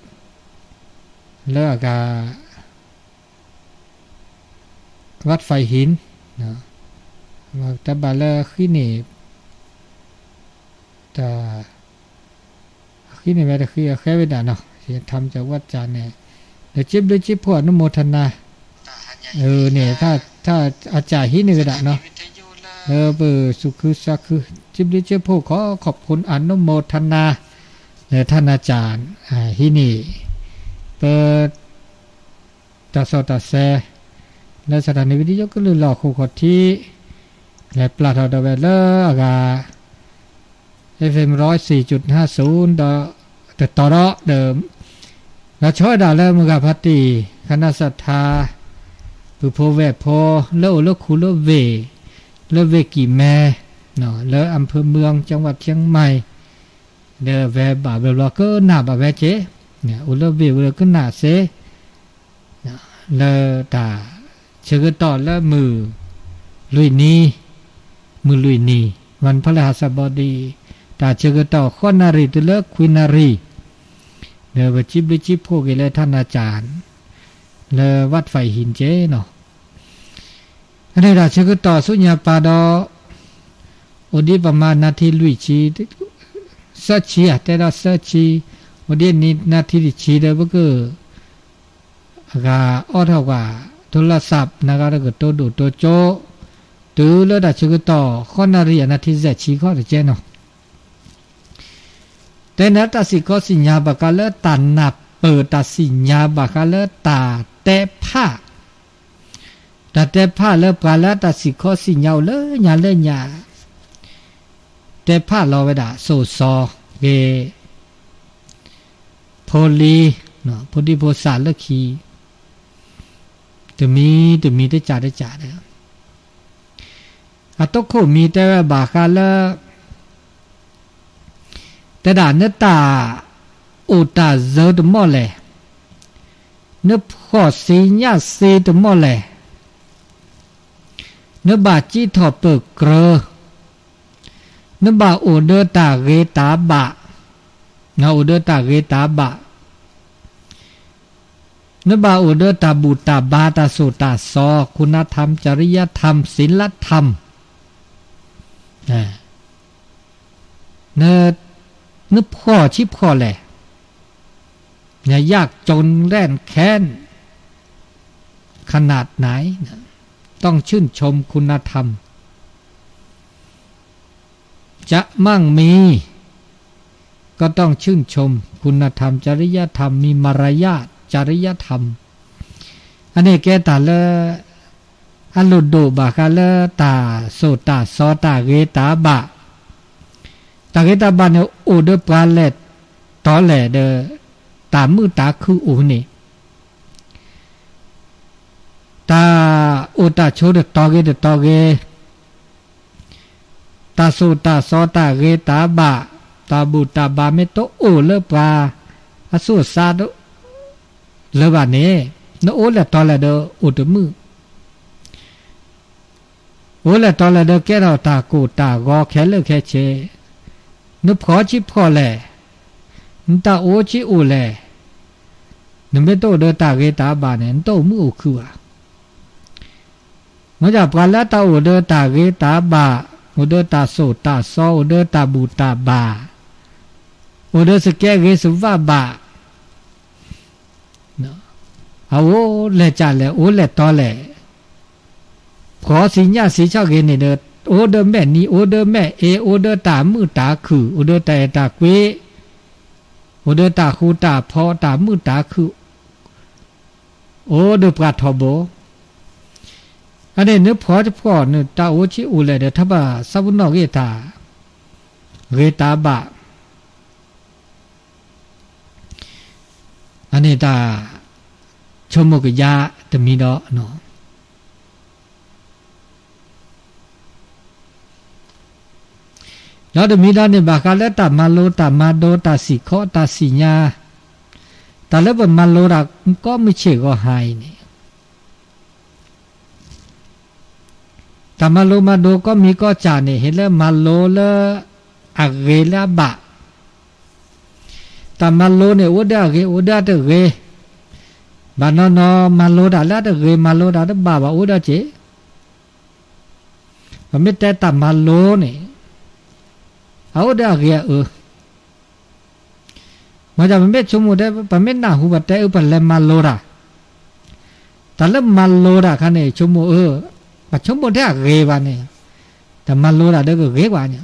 လၢအဂၤ วัดไฟหิน တၢ်ဘၣ်လၢဃံန့ၣ် တၢ် ဃံန့ၣ်ဝဲတဃံအဃဲဝဲဒၣ်နီၤ ထမ်စၢဝဲဒၣ်န့ၣ် ဒီးစ့ဘျုးစ့ဖှိၣ် အနုမောทนา န့ၣ် ထၣ်အကၠၣ်ဟံးန့ၢ်ဝဲဒၣ်နီၤ လၢပစူၢ်ခုစါခု စ့ဘျုးစ့ဖှိၣ် ขอขอบคุณอนุโมทนา လၢထၣ်နၤကၠၣ် ဟံးန့ၢ် ပ တၢ်စီတၢ်ဆှံ လၢ สถานีวิทยุ ကလုာ်လီၢ်ဃိာ်ခီၣ်ထံး လဲၤပျၢ်ထီၣ်ဒီးဝဲလၢအဂၤ FM ร้อยสี่จุดห้าศูนย์ ဒီး တတီၤဒီး ဒီး လီၤဆီဝဲဒၣ်လၢမုၢ်ဂၤဖါတံၢ် คณะศรัทธา ပုၢ်ဖိဝဲၢ်ဖိ လၢအိၣ်လၢခူလၢဝ့ၢ် လၢဝ့ၢ်ကံၢ်မဲ လၢ อำเภอเมือง จังหวัดเชียงใหม่ ဒီးဝဲဘၣ်ဘျီဘျီကနၣ်ဘၣ်ဝဲက့ၤ အိၣ်လၢဘ့ၣ်ဝဲကနၣ်စ့ လၢတၢ်ဆၢကတီၢ်လၢမုၢ်လွံၢ်နံၤ, မုၢ်လွံၢ်နံၤ, วันพฤหัสบดี, တၢ်ဆၢကတီၢ်ဃိးနၣ်ရံၣ်တုၤလၢခွံနၣ်ရံၣ်, ဒီးပစံးဘျုးစံးဖှိၣ်က့ၤလၢ ท่านอาจารย์ လၢ วัดไผ่หิน က့နီၤ. အန့ၣ်တၢ်ဆၢကတီၢ်ဆူညါပၢ်ဒီး အိၣ်ဒံးပမၤနၣ်ထံလွံၢ်ဆံ, သၢဆံဧါ, တဲဒီးသၢဆံ, အိၣ်ဒံးနံၤနၣ်ထံတဆံဒီး ပက အဂၤအိးထီၣ်ကွၢ် โทรศัพท์ နဂၤတကတိၤဒိၣ်တိၤကၠိ, တုၤလၢတၢ်ဆၢကတီၢ် ဃိးနၣ်ရံၣ်အနၣ်ထံယဲၢ်ဆံခီတကဲနီၤ. တဲနၢၤတၢ်စံၣ်ခီစံၣ်ညါဘၣ်ဃးလၢတၢ်နၢ်ပၢၢ် တၢ်စံၣ်ညါဘၣ်ဃးလၢတၢ်တဲဖး, တၢ်တဲဖးလၢပှၤလၢတၢ်စံၣ်ခီစံၣ်ညါအိၣ်လၢညါလၢညါ, တဲဖးလီၤဝဲဒၣ် စိၣ်စီၤဂ့ၤ ဖိလံၤ, ဖိဒံဖိသၣ်လၢခံ, တမံၤတမံၤတကးတကးဒီး အတိခိၣ်မံၤတဲဝဲဘၣ်ဃးလၢ တဲဒၣ်နတၢ်အိၣ်တၢ်စၢၤတမီၢ်လဲၣ်, နဖှီၣ်စံညၣ်စ့တမီၢ်လဲၣ်, နဘၣ်စံးထီၣ်ပၢၢ်ကြၢး, နဘၣ်အိၣ်ဒီးတၢ်ဂ့ၤတၢ်ဘၣ်, အိၣ်ဒီးတၢ်ဂ့ၤတၢ်ဘၣ်, နဘၣ်အိၣ်ဒီးတၢ်ဘူၣ်တၢ်ဘါ တၢ်စိၣ်တၢ်စီၤ คุณธรรม จริยธรรม ศีลธรรม နဖှီၣ်ဆံဖှီၣ်လဲၣ်, န ยากจนแร้นแค้น ขนาดไหน ต้องชื่นชมคุณธรรม จะมั่งมี ก็ต้องชื่นชมคุณธรรม จริยธรรม มีมารยาท จริยธรรม အန့ၣ်ကဲတၢ်လၢ အလိၣ်ဒိၣ်ဘၣ်ဃးလၢတၢ်စိၣ်တၢ်စီၤ တၢ်ဂ့ၤတၢ်ဘၣ်, တၢ်ဂ့ၤတၢ်ဘၣ်န့ၣ် အိၣ်ဒီးပှၤလဲၣ်တီလဲၣ်ဒီး တၢ်မုာ်တၢ်ခုၣ်အိၣ်န့ၣ် တၢ်အိၣ်တၢ်ဆိးတတီၤဂ့ၤတတီၤဂ့ၤ, တၢ်စိၣ်တၢ်စီၤ တၢ်ဂ့ၤတၢ်ဘၣ်, တၢ်ဘူၣ်တၢ်ဘါမ့ၢ်တအိၣ်လၢပှၤအသူၣ်အသးလၢၤဘၣ်န့ၣ်, နအိၣ်လဲၣ်တီလဲၣ်ဒီးအိၣ်တမုာ်, အိၣ်လဲၣ်တီလဲၣ်ဒီးကဲထီၣ်တၢ်ကိၢ်တၢ်ဂီၤ ခဲလၢာ်ခဲဆ့, နဖှီၣ်ဆံဖှီၣ်လဲၣ်, နတၢ်အိၣ်ဆံအိၣ်လဲၣ်, နမ့ၢ်တအိၣ်ဒီးတၢ်ဂ့ၤတၢ်ဘၣ်န့ၣ် နတအိၣ်မုာ်အိၣ်ခုၣ်ဘၣ်. မ့ၢ်ဒၣ်ပှၤလၢတၢ်အိၣ်ဒီးတၢ်ဂ့ၤတၢ်ဘၣ်, အိၣ်ဒီးတၢ်စိၣ်တၢ်စီၤ, အိၣ်ဒီးတၢ်ဘူၣ်တၢ်ဘါ, အိၣ်ဒီးစကဲဂ့ၤစဝးဘၣ်, အအိၣ်လဲၣ်ကလဲၣ်, အိၣ်လဲၣ်တီလဲၣ်, ဖှီၣ်စံညၣ်စံဆီၣ်ဂ့ၤန့ၣ်ဒီး, အိၣ်ဒီးမဲာ်နံၤ, အိၣ်ဒီးမဲာ်အ့, အိၣ်ဒီးတၢ်မုာ်တၢ်ခုၣ်, အိၣ်ဒီးတၢ်အဲၣ်တၢ်ကွံ, အိၣ်ဒီးတၢ်ဃူတၢ်ဖိး, တၢ်မုာ်တၢ်ခုၣ်, အိၣ်ဒီးပှၤထီဘိ. အန့ၣ်နဖှီၣ်တဖှီၣ်န့ၣ် တၢ်အိၣ်ဆံအိၣ်လဲၣ်ဒီး ထီၣ်ဘၣ်ဆၣ်ပနီၣ်ဂ့ၤတၢ်ဂ့ၤတၢ်ဘၣ်, အန့ၣ်တၢ်ဆိကမိၣ်ကယါတမံၤဒီး ဒီးတမံၤဒီးန့ၣ် ဘၣ်ဃးလၢတၢ်မၤလိတၢ်မၤဒိ တၢ်စံၣ်ခီတၢ်စံၣ်ညါ, တၢ်လၢပမၤလိတၢ်ကိးမုၢ်ဆ့ၣ်ဂီၤဟါအံၤန့ၣ်, တၢ်မၤလိမၤဒိကိးမံၤကိးစၢ်န့ၣ် ဟ့ၣ်လၢမၤလိလၢအဂ့ၤလၢအဘၣ်, တၢ်မၤလိန့ၣ် အိၣ်ဒီးအဂ့ၤ အိၣ်ဒီးအတဂ့ၤ, ဘၣ်နီၢ်နီၢ် မၤလိတၢ်လၢအတဂ့ၤ မၤလိတၢ်တဘၣ်ဘၣ် အိၣ်ဒီးစ့ၢ် ပမ့ၢ်တဲတၢ်မၤလိန့ၣ် အအိၣ်ဒီးအဂ့ၤအအၢ, မ့ၢ်ဒ်ပမ့ၢ်ဆိကမိၣ်တဲ ပမ့ၢ်နၢ်ဟူဘၣ်တဲအၢ ပလဲၤမၤလိတၢ်, တၢ်လၢမၤလိတၢ်အခါန့ၣ် ဆိကမိၣ်အၢ, ပဆိကမိၣ်ထဲအဂ့ၤဘၣ်န့ၣ်, တၢ်မၤလိတၢ်ဒီးကဂ့ၤကွၢ်ညါ,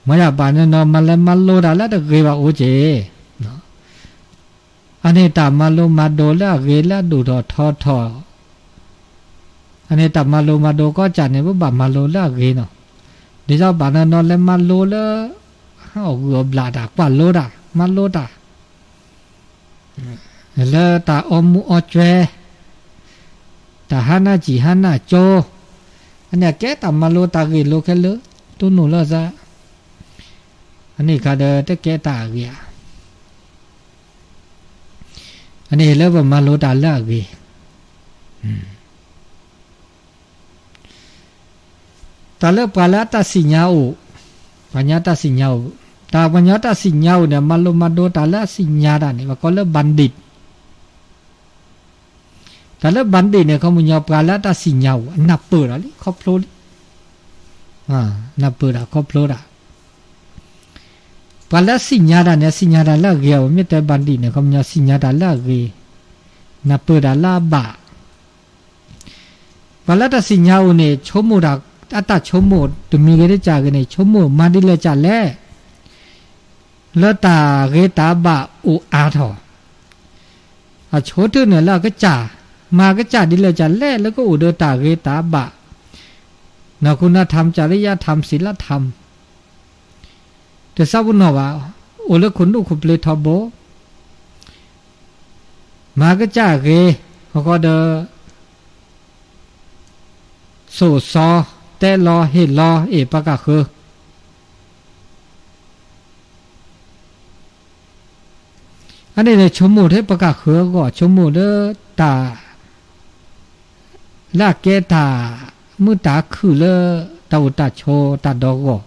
မ့ၢ်ဒ်ဘၣ်နီၢ်နီၢ် မၤလဲၤမၤလိတၢ်လၢတဂ့ၤဘၣ်အိၣ်စ့ၢ် အန့ၣ်တၢ်မၤလိမၤဒိလၢအဂ့ၤလၢအဒိၣ်ထီၣ်ထီထီၣ်, အန့ၣ်တၢ်မၤလိမၤဒိကိးစၢ်န့ၣ် ပဘၣ်မၤလိလၢအဂ့ၤနီၤ, ဒ်သိးဘၣ်နီၢ်နီၢ်လဲၤမၤလိလၢ ဟးအီၣ်ဂုၢ်အီၣ်ဘျၣ်တၢ် ကွၢ်လိတၢ် မၤလိတၢ် လၢတၢ်အီမူအီကၠွဲ, တၢ်ဟါနၢ်စံၣ်ဟါနၢ်ကၠိ, အန့ၣ်အကဲတၢ်မၤလိတၢ်ဂ့ၢ်လိခဲလၢာ်, တိၢ်နီၣ်လၢအသး, အန့ၣ်အခါဒီးတကဲတၢ်အဂ့ၤဧါ. န့ၣ်လၢပမၤလိတၢ်လၢအဂ့ၤ, တၢ်လၢပှၤလၢအတၢ်စံၣ်ညါအိၣ်, ပှၤညီတၢ်စံၣ်ညါအိၣ်, တၢ်ပှၤညီတၢ်စံၣ်ညါအိၣ်န့ၣ် မၤလိမၤဒိတၢ်လၢအစံၣ်ညါတၢ်န့ၣ် ပကိးလၢ bandit. တၢ်လၢ bandit န့ၣ် ခီပညီပှၤလၢအတၢ်စံၣ်ညါအိၣ် အနၢ်ပၢၢ်တၢ်လံ ခီဖျိလံ, နၢ်ပၢၢ်တၢ်ခီဖျိတၢ် ပှၤလၢအစံၣ်ညါတၢ်န့ၣ် အစံၣ်ညါတၢ်လၢအဂ့ၤ, ပမ့ၢ်တဲ bandit န့ၣ် ခီပညီစံၣ်ညါတၢ်လၢအဂ့ၤ, နၢ်ပၢၢ်တၢ်လၢအဘၣ်. ပှၤလၢတၢ်စံၣ်ညါအိၣ်န့ၣ် ဆိကမိၣ်တၢ်, အတၢ်ဆိကမိၣ်တမံၤဂ့ၤတကးဂ့ၤန့ၣ် ဆိကမိၣ်မၤဒ်လဲၣ်ကလဲၣ် လၢတၢ်ဂ့ၤတၢ်ဘၣ်အိၣ်အါထီၣ်, အဆိကတၢၢ်န့ၣ်လၢအကစၢ်, မၤကစၢ်ဒ်လဲၣ်ကလဲၣ် လၢကအိၣ်ဒီးတၢ်ဂ့ၤတၢ်ဘၣ်, နီၢ်ခိနၢ်ထၣ် ကၠၤရံယါထၣ် စံလါထၣ်, တစးပနီၣ်ဘၣ်, အိၣ်လၢခိၣ်နူာ်ခိၣ်ပျ့ၤထီဘိ, မၤကစၢ်ဂ့ၤ, ဃီဃီဒီး စိာ်စီ, တဲလီၤဟ့ၣ်လီၤအ့ၣ်ပှၤကၢ်ဃၢၤ အန့ၣ်န့ၣ် ဆိကမိၣ်ထဲပှၤကၢ်ဃၢၤအဂီၢ်, ဆိကမိၣ်လၢတၢ်, လၢအကဲတၢ်မုာ်တၢ်ခုၣ်လၢတၢ်အိၣ်တၢ်ဆိးတၢ်ဒီးဂီၢ်,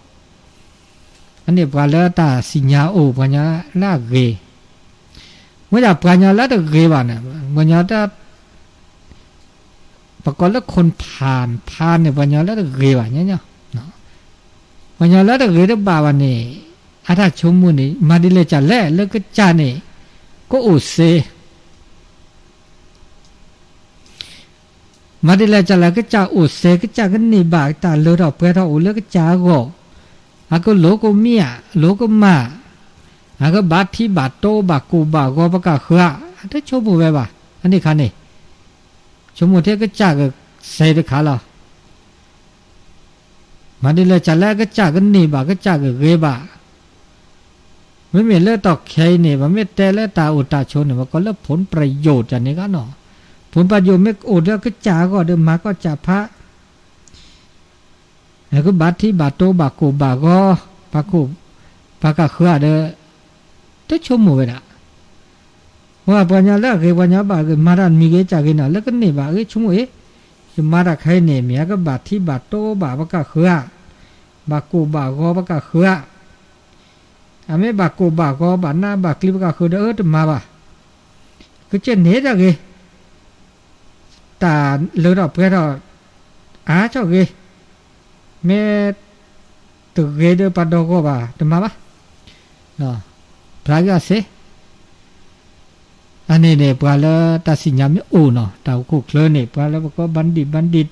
အန့ၣ်ပှၤလၢတၢ်စံၣ်ညါအိၣ် ပှၤညီလၢအဂ့ၤ, မ့ၢ်ဒၣ်ပှၤညီလၢတဂ့ၤဘၣ်န့ၣ်, ပှၤညီ ပကိးလၢခိၣ်ဖၣ်, ဖၣ်န့ၣ် ပှၤညီလၢတဂ့ၤဘၣ်, ပှၤညီလၢတဂ့ၤတဘၣ်ဘၣ်န့ၣ်, အတၢ်ဆိကမိၣ်န့ၣ် မၤဒ်လဲၣ်ကလဲၣ် လၢကစၢ်န့ၣ် ကအိၣ်စ့, မၤဒ်လဲၣ်ကလဲၣ် ကစၢ်အိၣ်စ့ ကစၢ်ကန့ၢ်ဘၣ်တၢ်လၢထီၣ်ပှဲၤထီၣ်အိၣ်လၢကစၢ်အဂီၢ်, အကလိၤကမံ, လိၤကမၣ်, အကဘၣ်ထံဘၣ်တိဘၣ်ကိၢ်ဘၣ်ဂီၤပှၤကၢ်ဃၢၤဧါ, အတဆိကမိၣ်ဝဲဘၣ်, အန့ၣ်ခါန့ၣ်, ဆိကမိၣ်ထဲကစၢ်ကစ့တခါလီၤ. မၤဒ်လဲၣ်ကလဲၣ် ကစၢ်ကန့ၢ်ဘၣ် ကစၢ်ကဂ့ၤဘၣ်, မ့မ့ၢ်လၢတီၢ်ခဲအံၤန့ၣ် ပမ့ၢ်တဲလၢတၢ်အိၣ်တၢ်ဆိးန့ၣ် ပကိးလၢ ผลประโยชน์ န့ၣ်ဂ့ၤနီၤ, ผลประโยชน์ မ့ၢ်အိၣ်ဒီးကစၢ်အဂီၢ်ဒီးမၤကီၢ်စၢ်ဖး, ကဘၣ်ထံဘၣ်တိဘၣ်ကိၢ်ဘၣ်ဂီၤ, ပှၤကၢ်ဃၢၤဧါဒီး, တဆိကမိၣ်ဝဲဒၣ် ပှၤညီလၢအဂ့ၤ ပှၤညီဘၣ်ဂ့ၤ မၤတၢ်မံၤဂ့ၤကစၢ်ဂ့ၤနီၤ လၢကန့ၢ်ဘၣ်အဂ့ၤဆိကမိၣ်အံၤ, ယမၤတၢ်ခဲအံၤန့ၣ် မ့ၢ်အကဘၣ်ထံဘၣ်တိဘၣ်ပှၤကၢ်ဃၢၤဧါ, ဘၣ်ကိၢ်ဘၣ်ဂီၤပှၤကၢ်ဃၢၤဧါ, အမ့ၢ်ဘၣ်ကိၢ်ဘၣ်ဂီၤ ဘၣ်နးဘၣ်ကျံၤပှၤကၢ်ဃၢၤဒီး အၢ တမၤဘၣ်, ကစၢ်န့ၣ်တၢ်ဂ့ၤ, တၢ်လၢထီၣ်ပှဲၤထီၣ် အါထီၣ်ဂ့ၤ, မ့ၢ်တဂ့ၤဒီးပှၤဒီဂီၢ်ဘၣ် တမၤဘၣ်, ဖျါက့ၤအီၤစ့, အန့ၣ်န့ၣ် ပှၤလၢတၢ်စံၣ်ညါမ့ၢ်အိၣ်နီၤ တၢ်အိၣ်ခိၣ်ချၢန့ၣ် ပှၤလၢပကိး bandit bandit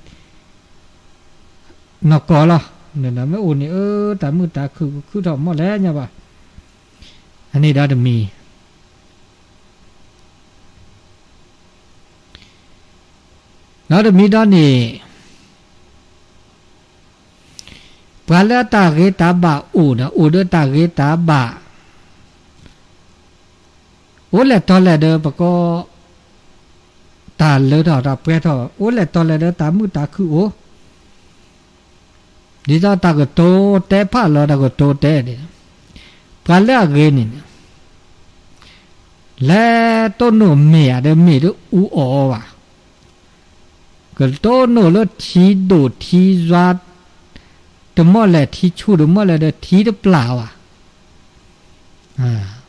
နီၢ်ကီၢ်လီၤ, မ့ၢ်အိၣ်န့ၣ် အၢ တၢ်မုာ်တၢ်ခုၣ်ကခုၣ်ထီၣ်မီၢ်လဲၣ်ညါဘၣ်, အန့ၣ်ဒီးတမံၤ ဒီးတမံၤဒီးန့ၣ် ပှၤလၢအတၢ်ဂ့ၤတၢ်ဘၣ်အိၣ်ဒီး အိၣ်ဒီးတၢ်ဂ့ၤတၢ်ဘၣ်, အိၣ်လဲၣ်တီလဲၣ်ဒီးပကိး တၢ်လၢထီၣ်တၢ်ပှဲၤထီၣ် အိၣ်လဲၣ်တီလဲၣ်ဒီးတၢ်မုာ်တၢ်ခုၣ်အိၣ်, ဒ်သိးတၢ်ကတိၤတဲဖးလီၤ တၢ်ကတိၤတဲန့ၣ်, ပှၤလၢအဂ့ၤန့ၣ် လဲၤတိၢ်နီၣ်မ့ၢ်ဧါဒီးမ့ၢ်ဒီးအူအီၣ်အီၤဘၣ်, ကတိၢ်နီၣ်လၢထံဒိၣ်ထံယွၤ တမီၢ်လဲၣ်ထံဆူၣ်တမီၢ်လဲၣ်ဒီးထံတပျၢ်ဘၣ်,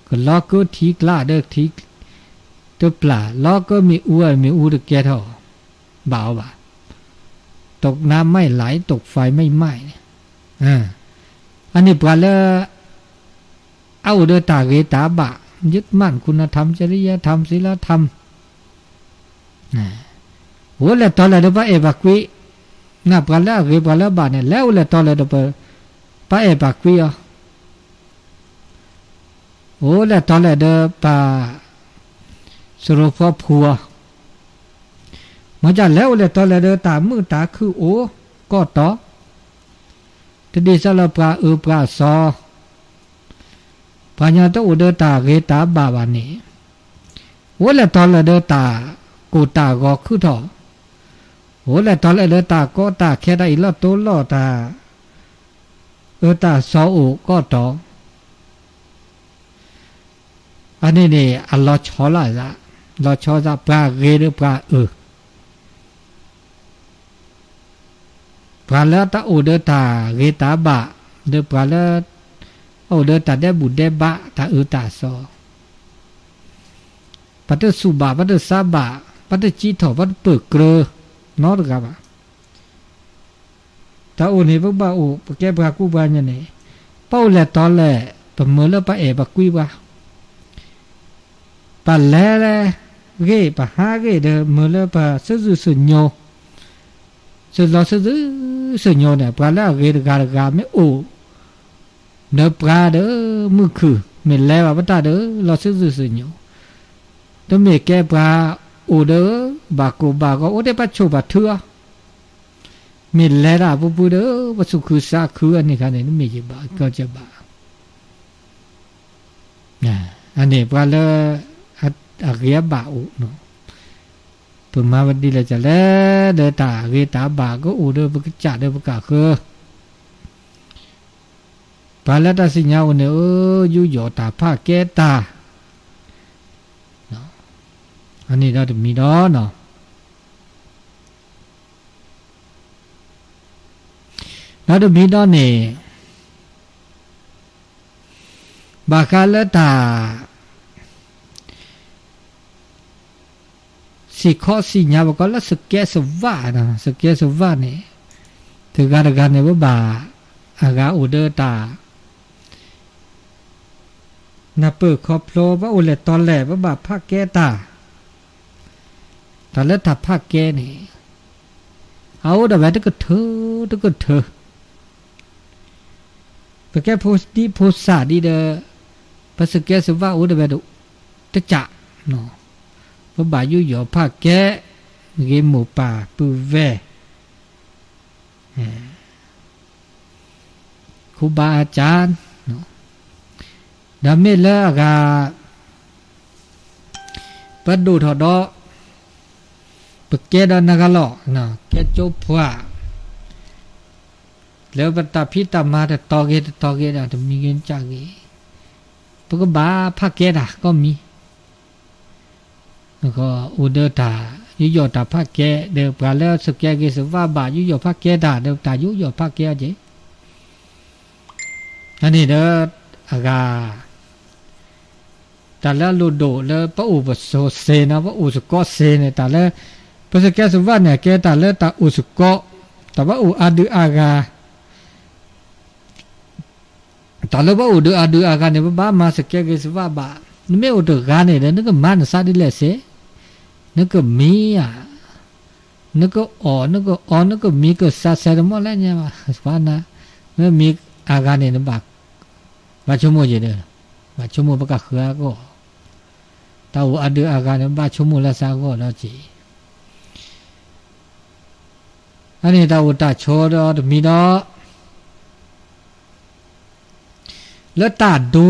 ကလီၤကၢထံကျါဒီးထံတပျၢ်, လီၤကၢမ့ၣ်အူမ့ၣ်အူတကဲထီၣ်ဘၣ်အီၤဘၣ်, ตกน้ำไม่ไหล ตกไฟไม่ไหม้န့ၣ်, အန့ၣ်ပှၤလၢ အအိၣ်ဒီးတၢ်ဂ့ၤတၢ်ဘၣ် ยึดมั่นคุณธรรม จริยธรรม ศีลธรรม အိၣ်လဲၣ်တီလဲၣ်ဒီးပှၤအဲၣ်ပှၤကွံ, ပှၤလၢအဂ့ၤပှၤလၢအဘၣ်န့ၣ် လဲၤအိၣ်လဲၣ်တီလဲၣ်ဒီး ပှၤအဲၣ်ပှၤကွံအီၤ, အိၣ်လဲၣ်တီလဲၣ်ဒီးပှၤစရိဖီဖူအီၤ, မ့ၢ်လဲၤအိၣ်လဲၣ်တီလဲၣ်ဒီးတၢ်မုာ်တၢ်ခုၣ်အိၣ်ကီၢ်တီ, တဒ်သိးလၢပှၤအၢပှၤအစီ ပှၤညီတအိၣ်ဒီးတၢ်ဂ့ၤတၢ်ဘၣ်ဘၣ်န့ၣ်, အိၣ်လဲၣ်တီလဲၣ်ဒီးတၢ်ကိၢ်တၢ်ဂီၤခုၣ်ထီၣ်, အိၣ်လဲၣ်တီလဲၣ်ဒီးတၢ်ကီတၢ်ခဲတၢ်အ့ၣ်လိာ်တိလိာ်တၢ်အၢတၢ်စီအိၣ်ကီၢ်တီ, အန့ၣ်န့ၣ် အလီၤဆီလီၤအသး, လီၤဆီသးပှၤဂ့ၤဒီးပှၤအၢ ပှၤလၢတၢ်အိၣ်ဒီးတၢ်ဂ့ၤတၢ်ဘၣ်, ဒီးပှၤလၢ အိၣ်ဒီးတၢ်ဒဲးဘူၣ်ဒဲးဘး တၢ်အၢတၢ်သီ, ပှၤတစူၢ်ဘၣ် ပှၤတစါဘၣ် ပှၤတစံးထီၣ် ပှၤတပၢၢ်ကြၢး နီတဂၤဘၣ်. တၢ်အိၣ်န့ၣ် ပကဘၣ်အိၣ် ပကဲပှၤကူပှၤကညီန့ၣ်, ပအိၣ်လဲၣ်တီၤလဲၣ် ပမၢလၢပှၤအဲၣ်ပှၤကွံပှၤ ပလဲၤဂ့ၤ ပဟးဂ့ၤဒီး မၢလၢပှၤစုာ်စုာ်စုာ်ညိ, စုာ်လီၤစုာ်စုာ်စုာ်ညိန့ၣ် ပှၤလၢအဂ့ၤတဂၤတဂၤမ့ၢ်အိၣ် ဒီးပှၤဒီး မုၢ်ခုၣ် မ့ၢ်လဲၤဘၣ်ပတၢ်ဒီး လီၤစုာ်စုာ်စုာ်ညိ, တမ့ၢ်ကဲပှၤအိၣ်ဒီး ဘၣ်ကိၢ်ဘၣ်ဂီၤ အိၣ်ထဲပှၤဆိၣ်ပှၤထုအီၤ, မ့ၢ်လဲၤတၢ်ပူၤပူၤဒီး ပသူၣ်ခုသးခုအန့ၣ်ခါန့ၣ် တမ့ၢ်ယဘၣ် ကီကဘၣ် အန့ၣ်ပှၤလၢ အဂ့ၤအဘၣ်အိၣ်, ပမၤဝဲဒ်လဲၣ်ဒ်လဲၣ် ဒီးတၢ်ဂ့ၤတၢ်ဘၣ်ကအိၣ်ဒီးပကစၢ်ဒီးပကဃၢၤ, ပှၤလၢတၢ်စံၣ်ညါအိၣ်န့ၣ် အၢ ယူးယီၣ်တၢ်ဖးကဲတၢ်, အန့ၣ်ဒီးတမံၤဒီး ဒီးတမံၤဒီးန့ၣ် ဘၣ်ဃးလၢတၢ် စံၣ်ခီစံၣ်ညါ ပကိးလၢစကဲစဝး, စကဲစဝးန့ၣ် တဂၤတဂၤန့ၣ် ပဘၣ်အဂၤအိၣ်ဒီးတၢ် နၢ်ပၢၢ်ခီဖျိ ပအိၣ်လဲၣ်တီၤလဲၣ် ပဘၣ်ဖးကဲတၢ်, တၢ်လၢတၢ်ဖးကဲန့ၣ် အအိၣ်ဒၣ်ဝဲတကထၢ တကထၢ ပကဲဖိဒံဖိသၣ်ဒ်ဒီး ပစကဲစဝးအိၣ်ဒၣ်ဝဲတကး, ပဘၣ်ယူးယီၣ်ဖးကဲ, ဂ့ၢ်မိၢ်ပၢ်ပုၢ်ဝဲၢ် ခူဘၣ်အကၠၣ်, ဒီးမ့ၢ်လၢအဂၤ ပဒိၣ်ထီၣ်ဒီး ပကဲဒီးနဂၤလီၤ, ကဲကၠိပှၢ်, လၢပတၢ်ဖံးတၢ်မၤတတီၤဂ့ၤတတီၤဂ့ၤဒီး တမံၤဂ့ၤမ့ၢ်ကၠၣ်ဂ့ၤ, ပကဘၣ်ဖးကဲတၢ်ကိးမံၤ အိၣ်ဒီးတၢ်ယူးယီၣ်တၢ်ဖးကဲ, ဒီးပှၤလၢစကဲဂ့ၤစဝးဘၣ် ယူးယီၣ်ဖးကဲတၢ် ဒီးတၢ်ယူးယီၣ်ဖးကဲအီၤက့ၤ, အန့ၣ်ဒီး အဂၤ တၢ်လၢအလိၣ်ဒိၣ်လၢပအိၣ်ပဆိးစ့ၢ်နီၤ ပအိၣ်စကီးစ့ၢ်န့ၣ် တၢ်လၢ ပစကဲစဝးန့ၣ် အကဲတၢ်လၢတၢ်အိၣ်စကီး, တၢ်ဘၣ်အိၣ်အါဒုးအါဂၤ တၢ်လၢပအိၣ်ဒီးအဒုးအဂၤန့ၣ် ပဘၣ်မၤစကဲဂ့ၤစဝးဘၣ်, နမ့ၢ်အိၣ်တဂၤန့ၣ်ဒီး နကမၤနသးဒ်လဲၣ်စ့ၢ်, နကမံဧါ, နကအီၣ် နကအီ နကမံကစးစဲတမီၢ်လၢညါဘၣ်, ပှၤနၤ မ့ၢ်မံအဂၤန့ၣ် နဘၣ်ဆိကမိၣ်က့ၤဒီး ဘၣ်ဆိကမိၣ်ပကဃၢၤအဂီၢ်, တၢ်အိၣ်အဒုးအဂၤန့ၣ် ဘၣ်ဆိကမိၣ်လၢသးအဂီၢ်ဒီးက့ၤ အန့ၣ်တၢ်အိၣ်တၢ်ဆိးဒီးတမံၤဒီး လၢတၢ်ဒူ,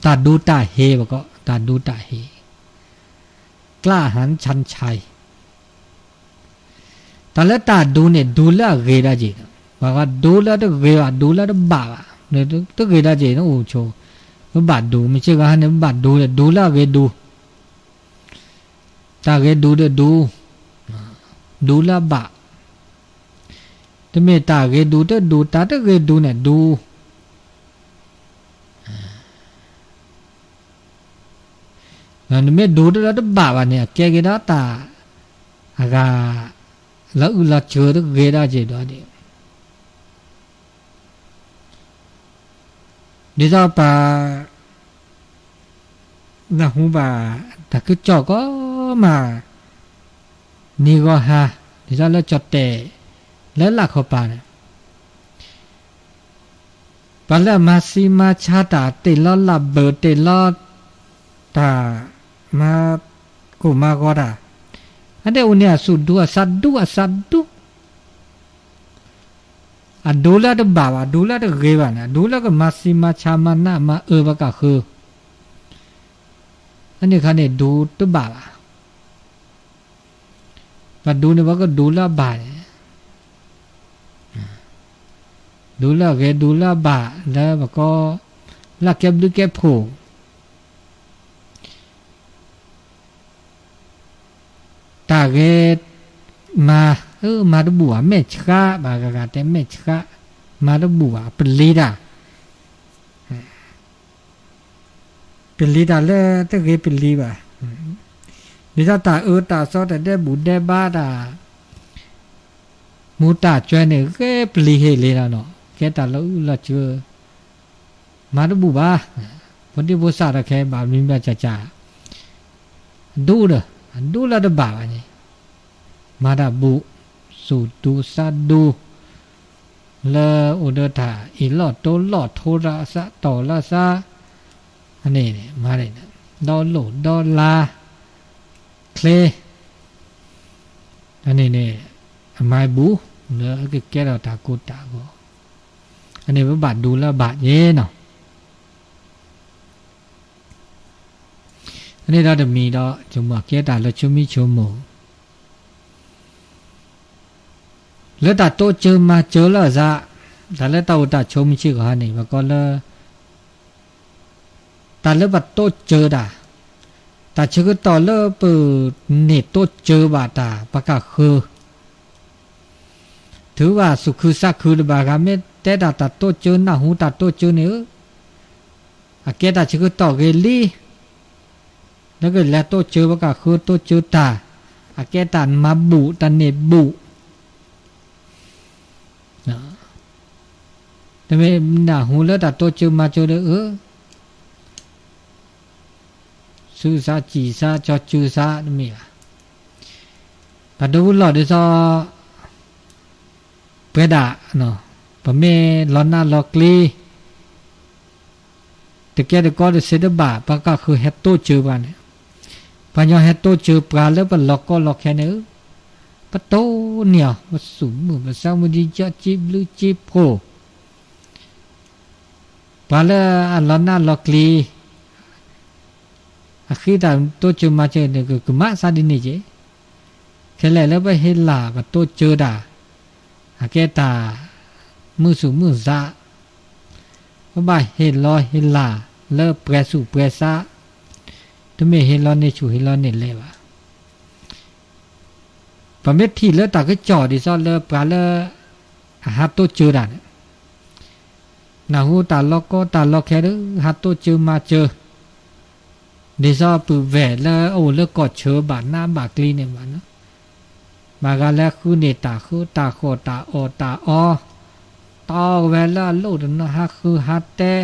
တၢ်ဒူတၢ်ဟ့ၣ် ပကိး တၢ်ဒူတၢ်ဟ့ၣ်, กล้าหาญชันชัย, တၢ်လၢတၢ်ဒူန့ၣ် ဒူလၢအဂ့ၤဒၣ်က့ၤ, ပှၤကဒူလၢတဂ့ၤဘၣ် ဒူလၢတဘၣ်ဘၣ်, တဂ့ၤဒၣ်က့ၤ နအိၣ်ဆိး, ပဘၣ်ဒူ မ့ၢ်ဆ့ၣ်ဂီၤဟါန့ၣ် ပဘၣ်ဒူဒီး ဒူလၢအဂ့ၤဒူ တၢ်ဂ့ၤဒူဒီးဒူ, ဒူလၢအဘၣ်, တမ့ၢ်တၢ်ဂ့ၤဒူတဒူ တၢ်တဂ့ၤဒူန့ၣ်ဒူ, နမ့ၢ်ဒူတလၢတဘၣ်ဘၣ်န့ၣ် အကဲက့ၤဒီးတၢ်အဂၤ လီၤအုၣ်လီၤစၢၤတဂ့ၤဒၣ်က့ၤဒီး ဒ်သိးပှၤ နၢ်ဟူဘၣ် တၢ်ကစီၣ်ကိးမး နံၤဂီၤဟါ ဒ်သိးလၢကၠီၣ်တဲာ် လၢလၢခီပၤန့ၣ် ပှၤလၢအမၤဆံးမၤဆါတၢ် တ့ၢ်လီၤလၢဘၢၣ် တ့ၢ်လီၤတၢ် မၤကိၢ်မၤဂီၤတၢ် အဒဲအိၣ်န့ၣ်အသူၣ်ဒူအသးဒူအသးဒူ အဒူလၢတဘၣ်ဘၣ် အဒူလၢတဂ့ၤဘၣ်န့ၣ် အဒူလၢကမၤဆံးမၤဆါမၤနးမၤအၢပှၤကဃၢၤ အန့ၣ်ခါန့ၣ်ဒူတဘၣ်ဘၣ် ပှၤဒူန့ၣ် ပှၤကဒူလၢအဘၣ်န့ၣ် ဒူလၢအဂ့ၤ ဒူလၢအဘၣ် လၢပကိး လၢအကဲဘျုးကဲဖှိၣ် ပ ဂ့ၤ မၤ, မၤတဘူၣ်ဘၣ် မဲာ်ဆှးဘၣ် ဂၤဂၤတဲမဲာ်ဆှး, မၤတဘူၣ်ဘၣ် ပလံၤတၢ်, ပလံၤတၢ်လၢတဂ့ၤပလံၤဘၣ်, ဒ်သိးတၢ်အၢတၢ်သီတၢ်ဒဲးဘူၣ်ဒဲးဘါတၢ် မူတၢ်ကွဲန့ၣ် ဂ့ၤပလံၤဟ့ၣ်လံလီၤနီၤ, ကဲတၢ်လီၤအုၣ်လီၤစၢၤ မၤတဘူၣ်ဘၣ်, ဖိဒံဖိသၣ်ဒီးခဲဘၣ်မံဘၣ်ကၢ်ကၢ်, အဒိဒီး အဒိလၢတဘၣ်ဘၣ်န့ၣ်, မၤတၢ်ဘူၣ်, သူၣ်ဒူသးဒူ, လၢအိၣ်ဒီးတၢ်အ့ၣ်လိာ်တိလိာ်ထိလီၤသးတီၢ်လီၤသး, အန့ၣ်မၤန့ၣ်, ဒီလိာ်ဒီလါ, ချ့ အန့ၣ်န့ၣ် အမၤဘူၣ် လၢအကကဲထီၣ်တၢ်ကိၢ်တၢ်ဂီၤ, အန့ၣ်ပဘၣ်ဒိလၢအဘၣ်ယဲနီၤ, အန့ၣ်ဒီးတမံၤဒီး ဆိကမိၣ်ကဲတၢ်လၢဆိမံဆိကမိၣ် လၢတၢ်တိစၢၤမၤစၢၤလီၤသး, တၢ်လၢတၢ်အိၣ်တၢ်ဆိးမုၢ်ဆ့ၣ်ဂီၤဟါန့ၣ် ပကိးလၢ တၢ်လၢပတိစၢၤတၢ်, တၢ်ဆၢကတီၢ်လၢပန့ၢ်တိစၢၤဘၣ်တၢ် ပကဃၢၤ, ထုးဘၣ်သူၣ်ခုသးခုတဘၣ်ဂၤ မ့ၢ်တဲတၢ်တၢ်တိစၢၤ နၢ်ဟူတၢ်တိစၢၤန့ၣ်ဧၢ, အကဲတၢ်ဆၢကတီၢ်ဂ့ၤလံ, လၢကလဲၤတိစၢၤ ပကဃၢၤတိစၢၤတၢ်, အကဲတၢ်မၤဘူၣ်တၢ်န့ၢ်ဘူၣ် တမ့ၢ်နၢ်ဟူလၢတၢ်တိစၢၤမၤစၢၤဒီး အၢ ဆူးစးစံၣ်စး ကၠီစၢၤစး တမ့ၢ်ဘၣ်. ပှၤဒိကလီၢ်ဒ်သိး ပှဲၤဒၣ် ပမ့ၢ်လီၤနးလီၤကျံ တကဲတကီတစ့တဘၣ် ပှၤကဃုဟဲတိစၢၤပှၤန့ၣ်, ပှၤညီဟဲတိစၢၤပှၤလၢပလီၤကီလီၤခဲန့ၣ်, ပတိၢ်န့ၢ်အီၤ ပသူၣ်မုာ်ပသးမုာ် ဒ်ကၠီက့ဘျုးက့ဖှိၣ် ပှၤလၢအလီၤနးလီၤကျံ အဃံတၢ်တိစၢၤမၤစၢၤန့ၣ် ကကမၣ်သးဒ်န့ၣ်က့ၤ, ခဲလၢာ်လၢပဟ့ၣ်လၤပတိစၢၤတၢ် အကဲတၢ်မုာ်သူၣ်မုာ်သး, ပဘၣ်ဟ့ၣ်လီၤဟ့ၣ်လၤလၢပှဲၤသူၣ်ပှဲၤသး, တမ့ၢ်ဟ့ၣ်လီၤန့ၢ်ဆူၣ်ဟ့ၣ်လီၤန့ၢ်လဲၢ်ဘၣ်. ပမ့ၢ်ထံၣ်လၢတၢ်ကစီၣ်ဒ်သိးလၢပှၤလၢ အဟးတိစၢၤတၢ်န့ၣ်, နၢ်ဟူတၢ်လီၤကီတၢ်လီၤခဲဒီး ဟးတိစၢၤမၤစၢၤ, ဒ်သိးပုၢ်ဝဲၢ်လၢအအိၣ်လၢကီၢ်ဆၢဘၣ်နးဘၣ်ကျံန့ၣ်ဘၣ်, ဘၣ်ဂၤလၢဃုန့ၢ်တၢ်ဃုတၢ်ဃီၣ်တၢ်အီၣ်တၢ်အီ, တီဝဲလၢအလိၣ်တနီၤ ဟးဃုဟးတဲ,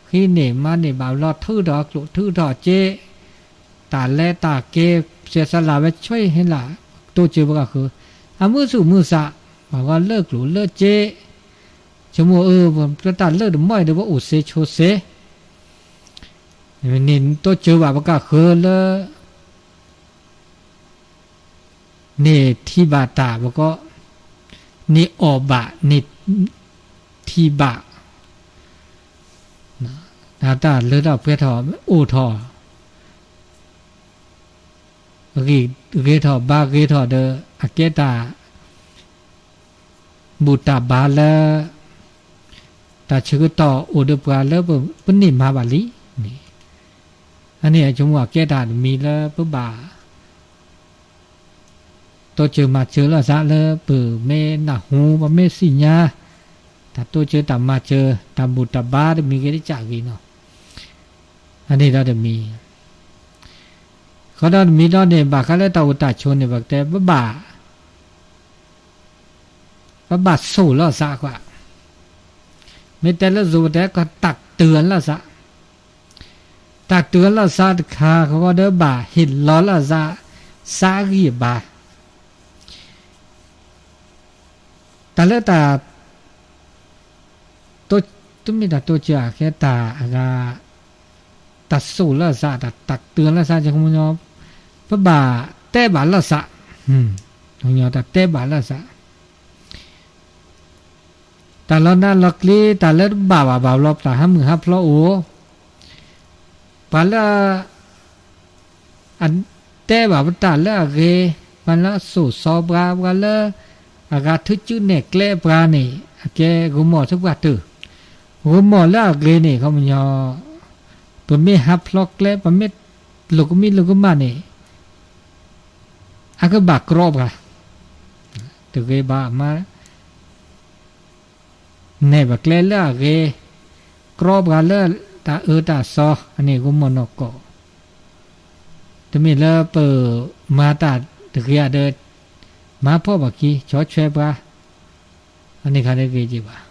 ဃံန့ၢ်မၤန့ၢ်ဘၣ်ဘျီ ထုးထီၣ်အကျိၣ်ထုးထီၣ်စ့, တၢ်လဲၤတၢ်က့ၤ စဲးစလၢ်ဝဲဆွဲဟ့လၢ တိစၢၤပကဃု, အမုာ်သူၣ်မုာ်သး, ဘၣ်ဂီၤလၢကျိၣ်လၢစ့, ဆိကမိၣ်အၢ ပတၢ်လၢတမီၢ်အံၤဒီး ပအိၣ်စ့ဆိစ့, န့ၣ်တိစၢၤဘၣ်ပကဃုလၢ န့ၢ်ထံၣ်ဘၣ်တၢ်ပကီ, န့ၢ်အီၣ်ဘၣ် န့ၢ်ထံၣ်ဘၣ်, တၢ်လၢတၢ်ပှဲၤထီၣ်အိၣ်ထီၣ်, ဂ့ၤထီၣ်ဘါဂ့ၤထီၣ်ဒီး အကဲတၢ် ဘူၣ်တၢ်ဘါလၢ တၢ်ဆၢကတီၢ်အိၣ်ဒီးပှၤလၢပန့ၢ်မၤဘၣ်လံန့ၣ်, အန့ၣ်ဆိကမိၣ်အကဲတၢ်တမံၤလၢပဘၣ် တိစၢၤမၤစၢၤလိာ်သးလၢပမ့ၢ်နၢ်ဟူ ပမ့ၢ်သ့ၣ်ညါ တၢ်တိစၢၤတၢ်မၤစၢၤ တၢ်ဘူၣ်တၢ်ဘါတမံၤဂ့ၤတကးဂ့ၤနီၤ, အန့ၣ်ဒီးတမံၤ ဃီဒီးတမံၤဒီးန့ၣ် ဘၣ်ဃးလၢတၢ်အိၣ်တၢ်ဆိးန့ၣ် ပကတဲ ပဘၣ် ပဘၣ်ဆိၣ်လိာ်သးကွၢ်, မ့ၢ်တဲလၢယိၤပတဲကတၢ်တုၤအလိာ်သး, တၢ်တုၤအလိာ်သးတခါဃီဒီးဘၣ်ဟ့ၣ်လီၤလိာ်သး သးအဂံၢ်အဘါ တၢ်လၢတၢ် တမ့ၢ်တၢ်တိစၢၤ အကဲတၢ်အဂၤ တၢ်ဆိၣ်လိာ်သး တၢ်တၢ်တုၤလိာ်သး ပဘၣ်တဲဘၣ်လိာ်သး, တၢ်တဲဘၣ်လိာ်သး, တၢ်လီၤနးလီၤကျံ တၢ်လၢတဘၣ်ဘၣ်ဘၣ်ဘျီ ပတၢ်ဟးမုၢ်ဟးဖျိအိၣ်, ပှၤလၢ အတဲဘၣ်ပတၢ်လၢအဂ့ၤ, ပှၤလၢအစိာ်စီပှၤ, ပှၤလၢအဂၤထုးစုနဲၣ်ကျဲပှၤန့ၣ် အကဲဂီၤမီၢ်သပှၢ်တၢၢ်, ဂီၤမီၢ်လၢအဂ့ၤန့ၣ် ခီပညီ ပမ့ၢ်ဟးဖျိးကျဲ ပမ့ၢ်လိာ်ကမံလိာ်ကမၣ်န့ၣ် ကဘၣ်ကြီပှၤ, တဂ့ၤဘၣ်အမါ နဲၣ်ပကျဲလၢအဂ့ၤ, ကြီပှၤလၢတၢ်အၢတၢ်သီ အန့ၣ်ကမီၢ်နီၢ်ကီၢ်, တမ့ၢ်လၢပမၤတၢ်တဂ့ၤဧါဒီး မၤဖှီၣ်ဘၣ်ခံ ဆီၣ်ထွဲပှၤ, အန့ၣ်ခါတဂ့ၤက့ၤဘၣ်.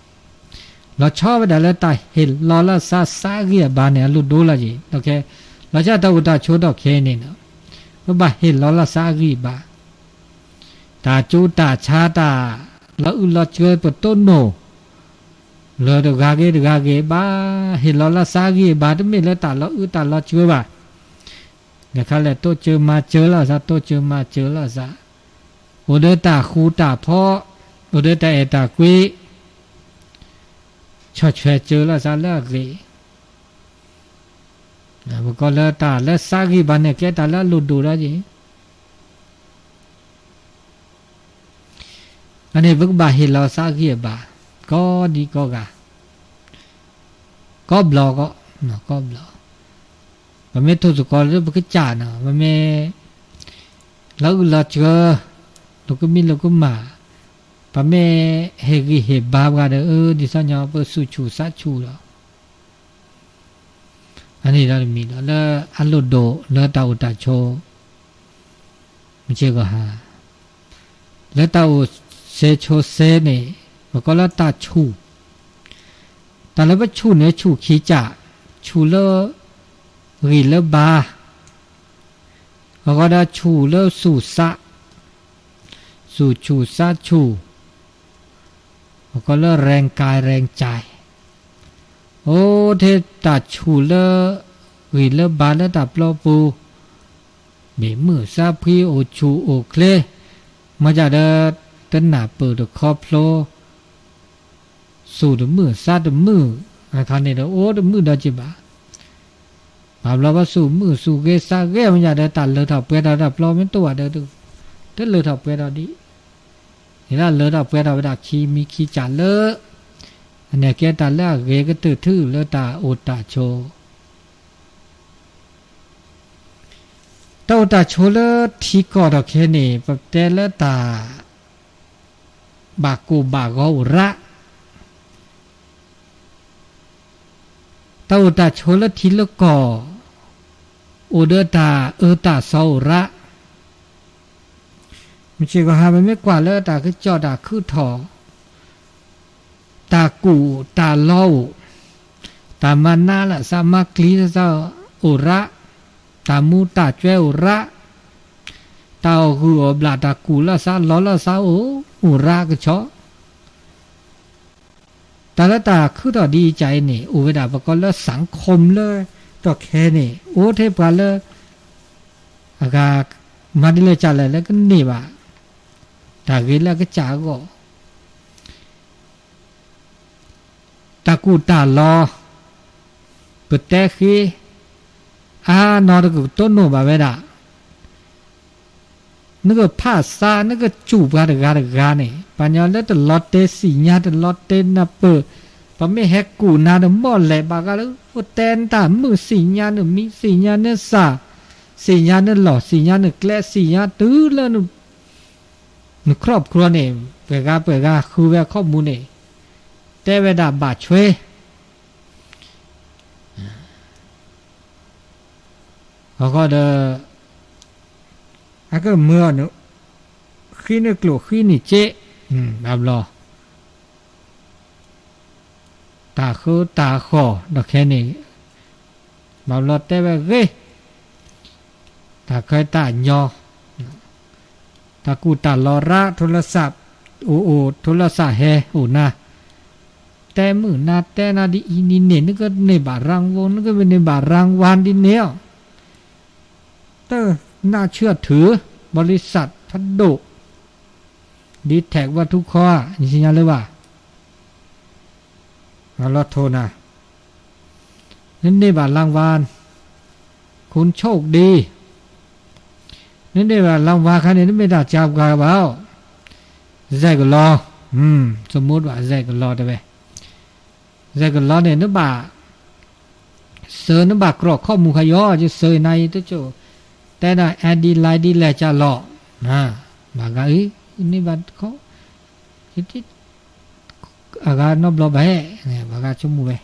လီၤဆီဝဲဒၣ်လၢတၢ်ဟ့ၣ်လီၤလၢသးစးအဂံၢ်အဘါန့ၣ် အလိၣ်ဒိလီၤက့ၤ, ဒီးခဲ လီၤဆီတၢ်အိၣ်တၢ်ဆိးဒီးခဲအံၤန့ၣ်လီၤ, ပဘၣ်ဟ့ၣ်လီၤလၢသးအဂံၢ်အဘါ, တၢ်ကၠူတၢ်ဆါတၢ် လီၤအုၣ်လီၤစှၤပတိၢ်နိၣ် လၢတဂၤဂ့ၤတဂၤဂ့ၤ ဘၣ်ဟ့ၣ်လီၤလၢသးအဂံၢ်အဘါ တမ့ၢ်လၢတၢ်လီၤအုၣ်တၢ်လီၤစှၤဘၣ်. နခါလဲၣ် တိစၢၤမၤစၢၤလီၤသး တိစၢၤမၤစၢၤလီၤသး, အိၣ်ဒီးတၢ်ဃူတၢ်ဖိး, အိၣ်ဒီးတၢ်အဲၣ်တၢ်ကွံ, ဆီၣ်ထွဲစၢၤလီၤသးလၢအဂ့ၤ, ပကိးလၢတၢ်လၢသးအဂံၢ်အဘါန့ၣ် ကဲတၢ်လၢအလိၣ်ဒိၣ်ဒၣ်က့ၤ အန့ၣ် ပကဘၣ်ဟ့ၣ်လီၤသးအဂံၢ်အဘါ, ကိးဒံကိးဂၤ, ကိးဘျီကီး, ကိးဘျီ, ပမ့ၢ်ထိၣ်သကိးလၢပကစၢ်နီၤ, ပမ့ၢ်လီၤအုၣ်လီၤစှၤ, လိာ်ကမံလိာ်ကမၣ်, ပမ့ၢ်ဟ့ၣ်ဂံၢ်ဟ့ၣ်ဘါပှၤဒီး အၢ ဒ်သိးညီ ပသူၣ်ဆူၣ်သးဆူၣ်လီၤ. အန့ၣ်ဒီးတမံၤလီၤ လၢအလိၣ်ဒိၣ်လၢတၢ်အိၣ်တၢ်ဆိး မုၢ်ဆ့ၣ်ကီၢ်ဟါ, လၢတၢ်အိၣ်စဲဆိးစဲန့ၣ် ပကိးလၢတၢ်ဆူၣ်, တၢ်လၢပဆူၣ်န့ၣ် ဆူၣ်ခံကၢ်, ဆူၣ်လၢဂံၢ်လၢဘါ, အဃိဒီးဆူၣ်လၢသူၣ်သး, သူၣ်ဆူၣ်သးဆူၣ်, ပကိးလၢ แรงกายแรงใจ, အိၣ်ထဲတၢ်ဆူၣ်လၢဂံၢ်လၢဘါလၢတၢ်ပျီပူၤ, မ့ၢ်မုာ်သးဖှံအိၣ်ဆူၣ်အိၣ်ချ့, မ့ၢ်ဒၣ်ဒီး တနၢ်ပၢၢ်တခီဖျိ သူၣ်တမုာ်သးတမုာ်, အခါန့ၣ်ဒီးအိၣ်တမုာ်ဒီးက့ၤဘၣ်. ဘၣ်ဘျီဘၣ်သူၣ်မုာ်သူၣ်ဂ့ၤသးဂ့ၤ မ့ၢ်ဒၣ်ဒီးတၢ်လၢထီၣ်ပှဲၤထီၣ်တၢ်ပျီမ့ၢ်တအိၣ်ဘၣ်ဒီး တလၢထီၣ်ပှဲၤထီၣ်ဒံး, န့ၣ်ဒၣ်လၢထီၣ်ပှဲၤထီၣ်ဝဲဒၣ်ခံမံၤခံကၢ်လၢ အန့ၣ်ကဲတၢ်လၢအဂ့ၤကတၢၢ်ထူလၢတၢ်အိၣ်တၢ်ဆိး တၢ်အိၣ်တၢ်ဆိးလၢထံကီၢ်ထီၣ်ခဲန့ၣ် ပတဲလၢတၢ်ဘၣ်ကိၢ်ဘၣ်ဂီၤအိၣ်ရၣ်, တၢ်အိၣ်တၢ်ဆိးလၢထံလၢကီၢ် အိၣ်ဒီးတၢ်အၢတၢ်သီအိၣ်ရၣ်, မုၢ်ဆ့ၣ်ကီၢ်ဟါ ပမ့ၢ်ကွၢ်လၢတၢ်ကစီၣ်တၢ်ခုထီၣ် တၢ်ကူၣ်တၢ်လီအိၣ်, တၢ်မၤနးလၢသးမၤကျံၤလၢသးအိၣ်ရၣ်, တၢ်မူတၢ်ကွဲအိၣ်ရၣ်, တၢ်အီၣ်ဂုၢ်အီၣ်ဘျၣ် တၢ်ကူၣ်လၢသးလီလၢသးအိၣ် အိၣ်ရၣ်ကဆီ, တၢ်လၢတၢ်ခုထီၣ်ဒ်အံၤကၢ်အံၤန့ၣ် အိၣ်ဝဲဒၣ်ပကိးလၢ สังคมလၢတီၢ်ခဲန့ၣ် အိၣ်ထဲပှၤလၢ အဂၤမၤဒ်လဲၣ်ကၢ်လဲၣ်လၢကန့ၢ်ဘၣ် တၢ်ဂ့ၤလၢအကစၢ်အဂီၢ် တၢ်ကူၣ်တၢ်လီ ပတဲဃ့ အါနီၢ်တကတိၢ်နီၣ်ဘၣ်ဝဲဒၣ် နကဖးသး နကစူၢ်ပှၤတဂၤတဂၤန့ၣ် ပှၤညီလၢတလီၤတဲာ်သ့ၣ်ညါ တလီၤတဲာ်နၢ်ပၢၢ် ပမ့ၢ်ဟဲကူၣ်နၤဒီး မီၢ်လဲၤဘၣ်ဂၤလၢ အိၣ်တဲနတၢ်မုာ် သ့ၣ်ညါနမံၤ သ့ၣ်ညါနသး သ့ၣ်ညါနလီၢ် သ့ၣ်ညါနကျဲ သ့ၣ်ညါတုၤလၢ န ครอบครัวန့ၣ် ပှဲၤဂၤပှဲၤဂၤဃုဝဲအခီၣ်မူန့ၣ် တဲဝဲဒၣ်ဘၣ်ဆွဲ အဃိဒီး အကမၢအီၤန့ၣ် ဃံနကျိၣ်ဃံနစ့ ဘၣ်ဘျီ တၢ်ဃုတၢ်ဃီၣ်ဒီးခဲန့ၣ် ဘၣ်ဘျီတဲဝဲဂ့ၤ တၢ်ခဲတၢ်ညီ တၢ်ကူၣ်တၢ်လီၤရၣ် โทรศัพท์ အိၣ်အိၣ် โทรศัพท์ ဟဲအိၣ်နၤ တဲမုာ်နၤတဲနၤဒ်အံၤဒ်န့ၣ် နကန့ၢ်ဘၣ် รางวัล နကန့ၢ်ဘၣ် รางวัล ဒ်န့ၣ်အီၤ တနၢ်ဆၢထၢၣ် บริษัท ဖးဒိၣ် ดีแท็ก วัตถุคอ ယသ့ၣ်ညါလၢၤဘၣ် လီၤထိၣ်နၤ နန့ၢ်ဘၣ် รางวัล คุณโชคดี နန့ၢ်ဘၣ် รางวัล ခါန့ၣ် နမ့ၢ်တၢ်စှၤပှၤဘၣ် စဲးကလီၤ สมมุติว่า စဲးကလီၤတဲဝဲ စဲးကလီၤန့ၣ် နဘၣ် စၢၤနဘၣ်ကြီၢ်ခီၣ်မူခါယီၤ ယစၢၤနၤအံၤတကၠိၣ် တဲဒၣ် ID လၢဒ်လဲၣ်ကၢ်လီၤ မၤဂၤအံၤ န့ၢ်ဘၣ်တခီ, အဂၤနီတဘျီဘၣ်ဟဲ, ဘၣ်ဂၤဆိကမိၣ်ဝဲ,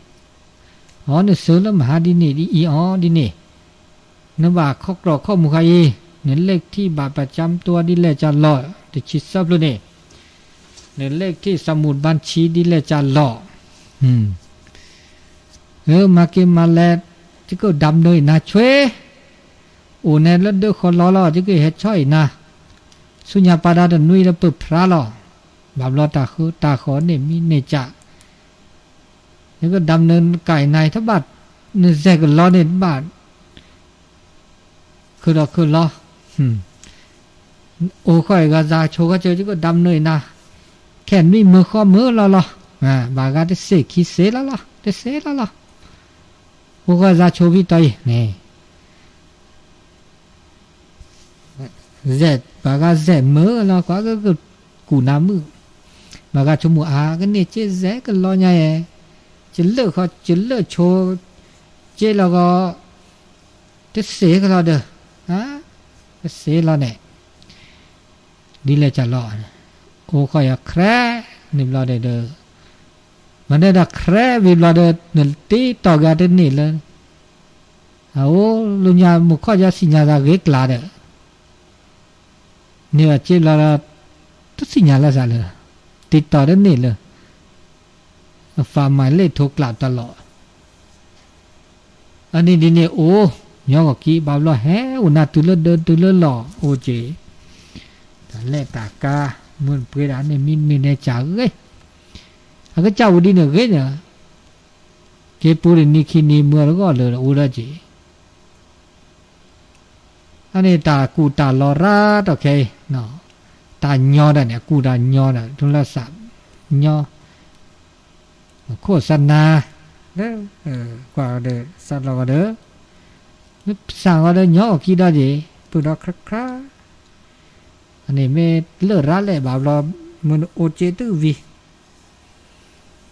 အီ နဆၢလၢမဟါဒ်န့ၣ်ဒ်အံၤအီၤဒ်န့ၣ်, နဘၣ်ခီၣ်ကြီၣ်ခီၣ်မူၤဃါအံၤ, နလ့ၣ်ထံၣ်ဘၣ်ပၢ်ကၠၢမ်တွဲဒ်လဲၣ်ကၢ်လီၤ, တဆံသၢဖျၢၣ်န့ၣ်, နလ့ၣ်ထံၣ်စီၤမူးဘၣ်ဆံဒ်လဲၣ်ကၢ်လီၤ, မၤက့ၤမၤလဲၤ, ယကဒၣ်မနုၤအံၤနၤဆွဲ, အိၣ်နဲလၢဒၢဃီလီၤလီၤ ယကဟဲဆီၣ်အံၤနၤ, ဆူညါပာ်ဒၣ်တနွံလၢပၢၢ်ဖြါလီၤ, ဘၣ်ဘျီတၢ်ဃုတၢ်ဃီန့ၣ်မံန့ၢ်ကၢ် နကဒၣ်မနုၤနကးအံၤနၤ တဘၣ်နစဲးကလီန့ၣ် တဘၣ်ခုၣ်ဒီးခုၣ်လီၤ, အိၣ်ဃီအံၤဂၤစၢ်ဆိၣ်ဃီဆိၣ် ယကဒၣ်မနုၤအံၤနၤ, ခဲနွံမုၢ်ဃီမုၢ်လီၤလီၤ, ဘၣ်ဂၤတစဲးခံစဲးလီၤလီၤ တစဲးလီၤလီၤ, အိၣ်ဃီစၢ်ဆိၣ်ဖံတီၤအံၤန့ၣ် ဘၣ်ဂၤစဲးမုာ်လီၤ ကွၢ်ကကူၣ်နၤမုာ်, ဘၣ်ဂၤဆိကမိၣ်အါ ကန့ၢ်စ့စဲးကလီညါယဲ, ကလၢၢ်ဃီ ကလၢၢ်ဆိ က့လီၤဂီၤ, တစ့ကလီၤဒီး, တစ့လီၤန့ၣ်, ဒ်လဲၣ်ကၢ်လီၤ, အိၣ်ဃီယၤ ခရဲး န့ၣ်ဘျီဒီး, မ့ၢ်ဒၣ် ခရဲး ဝံၤဘျီဒီး နတ့တီၢ်က့ၤတန့ၢ်လၢ အအိၣ်လၢညါ မုၢ်ခီၣ်ယါစံၣ်ညါသးဂ့ၤကျါဒီး, န့ၢ်အစ့လီၤဒီး တစံၣ်ညါလၢသးလၢ, တ့တီၢ်တန့ၢ်လၢ, အဖးမၤလ့ၣ်ထိကျးတလီၢ်, အန့ၣ်ဒ်န့ၣ်အိၣ်, ညီဂီၤကံ ဘၣ်ဘျီဟဲအိၣ်နၤတုၤလၢဒၢတုၤလၢလီၢ်အိၣ်က့ၤ, တၢ်လဲၣ်တၢ်ကါ, မုၢ်တပှ့ၤဒၣ်န့ၣ် မံမံၤန့ၣ်ကၢ်ဂ့ၤ, အကစၢ်အိၣ်ဒ်န့ၣ်ဂ့ၤန့ၣ်, က့ၤပူၤတနံၤခံနံၤ မုၢ်အတဂီၢ်လၢအိၣ်ဒီးက့ၤ အန့ၣ်တၢ်ကူၣ်တၢ်လီၤရၤတီၢ်ခဲအံၤ, တၢ်ညီဒၣ်န့ၣ် အကူၣ်တၢ်ညီဒီး ထူလၢစးညီ, ခိၣ်စနၤ, လၢ, ကွၢ်ဒီးစးလီၤဂီၤဒီး, မ့ၢ်စးဂီၤဒီးညီအီၤကံဒီးက့ၤ, ပၢၢ်ဒီးခရါခရါ, အန့ၣ်မ့ၢ်လၢၢ်ရၤလဲၣ်ဘၣ်ဘျီ, မ့ၢ်အိၣ်စ့တုၢ်ဝံၤ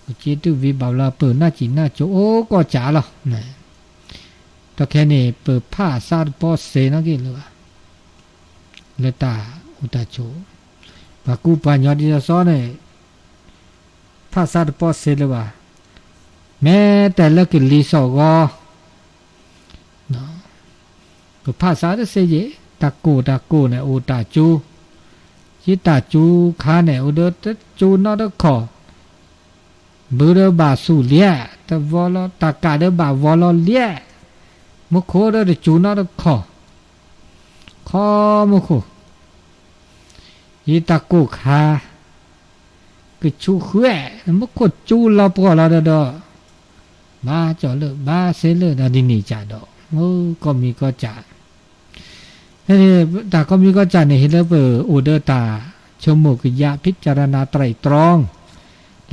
အိၣ်စ့တုၢ်ဝံၤဘၣ်ဘျီ ပၢၢ်နၢ်စံၣ်နၢ်စိၤအိၣ်ကီၢ်စးလီၤ, တီၢ်ခဲန့ၣ် ပၢၢ်ဖးအသးတပီစ့နီၣ်က့ၤလၢၤဘၣ်, လၢတၢ်အိၣ်တၢ်ဆိး, ပှၤကူပှၤညီဒ်သိးသိးန့ၣ်, ဖးအသးတပီစ့လၢၤဘၣ်, မ့ၢ်တဲလၢကလံၤစိးဂီၤ ပဖးစးတစ့ယဲ, တၢ်ကိၢ်တၢ်ကိၢ်န့ၣ် အိၣ်တၢ်စူၤ, ယတၢ်စူၤခါန့ၣ် အိၣ်ဒီးတစူၤနီတခီၣ်, ဘုဒီးဘၣ်ဆူၣ်လံ, တဝီလီၤ, တၢ်ကးဒီးဘၣ်ဝီလီၤလံ, မူခိၣ်ဒီးတစူၤနီတခီၣ်, ခီမူခိၣ်, ယတၢ်ကိၢ်ခါ ကဆူဃုအဲၣ်, မူခိၣ်စူၤလီၤပှီၢ်လီၤဒီးဒီး, ဘၣ်ကၠီၣ်လၢာ် ဘၣ်စ့လၢာ်ဒီးဒ်န့ၣ်ကၢ်ဒီး, ကီၢ်မံၤကီၢ်စး, တၢ်ကီၢ်မံၤကီၢ်စးန့ၣ် ဟ့ၣ်လၢပအိၣ်ဒီးတၢ်ဆိကမိၣ်ကယၢ် ဖံးကၠရနၤ တရံးတြီ,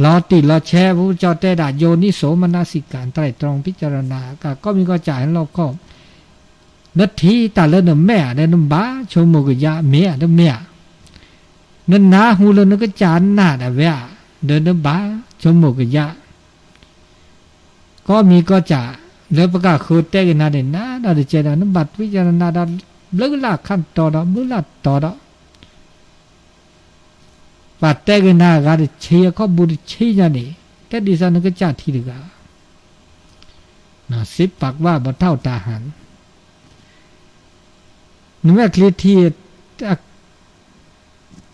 လီၤတံၢ်လီၤဆဲး ပကၠီတဲဒၣ် ယိၤနိစိမနစိကၤ တရံးတြီ ဖံးကၠရနၤ ကီၢ်မံၤကီၢ်စးဟဲလီၤခီၣ် ဒီးထံၣ်တၢ်လၢနမဲာ်ဧါ ဒီးနဘၣ်ဆိကမိၣ်ကယၢ် မ့ၢ်ဧါ တမ့ၢ်ဧါ, နနၢ်ဟူလၢနကစၢ်နာ်ဒၣ်ဝဲဧါ, ဒီးနဘၣ်ဆိကမိၣ်ကယၢ်, ကီၢ်မံၤကီၢ်စး လၢပကဃုတဲက့ၤနၤန့ၣ် နၤဒီးတကဲဒီး နဘၣ်ဖံးကၠရနၤဒီး ဘျုးလၢ်ခၣ်တီဒီး ဘျုးလၢ်တီဒီး ပှၤတဲက့ၤနၤအဂၤတဆံ အခီၣ်ဘူးတဆံညါန့ၣ် တဲဒ်သိးနကစၢ်ထံတဂၤ စ့ပာ်ကွၢ်ဘီထီၣ်တၢ်ဟး နမဲာ်ချံထံ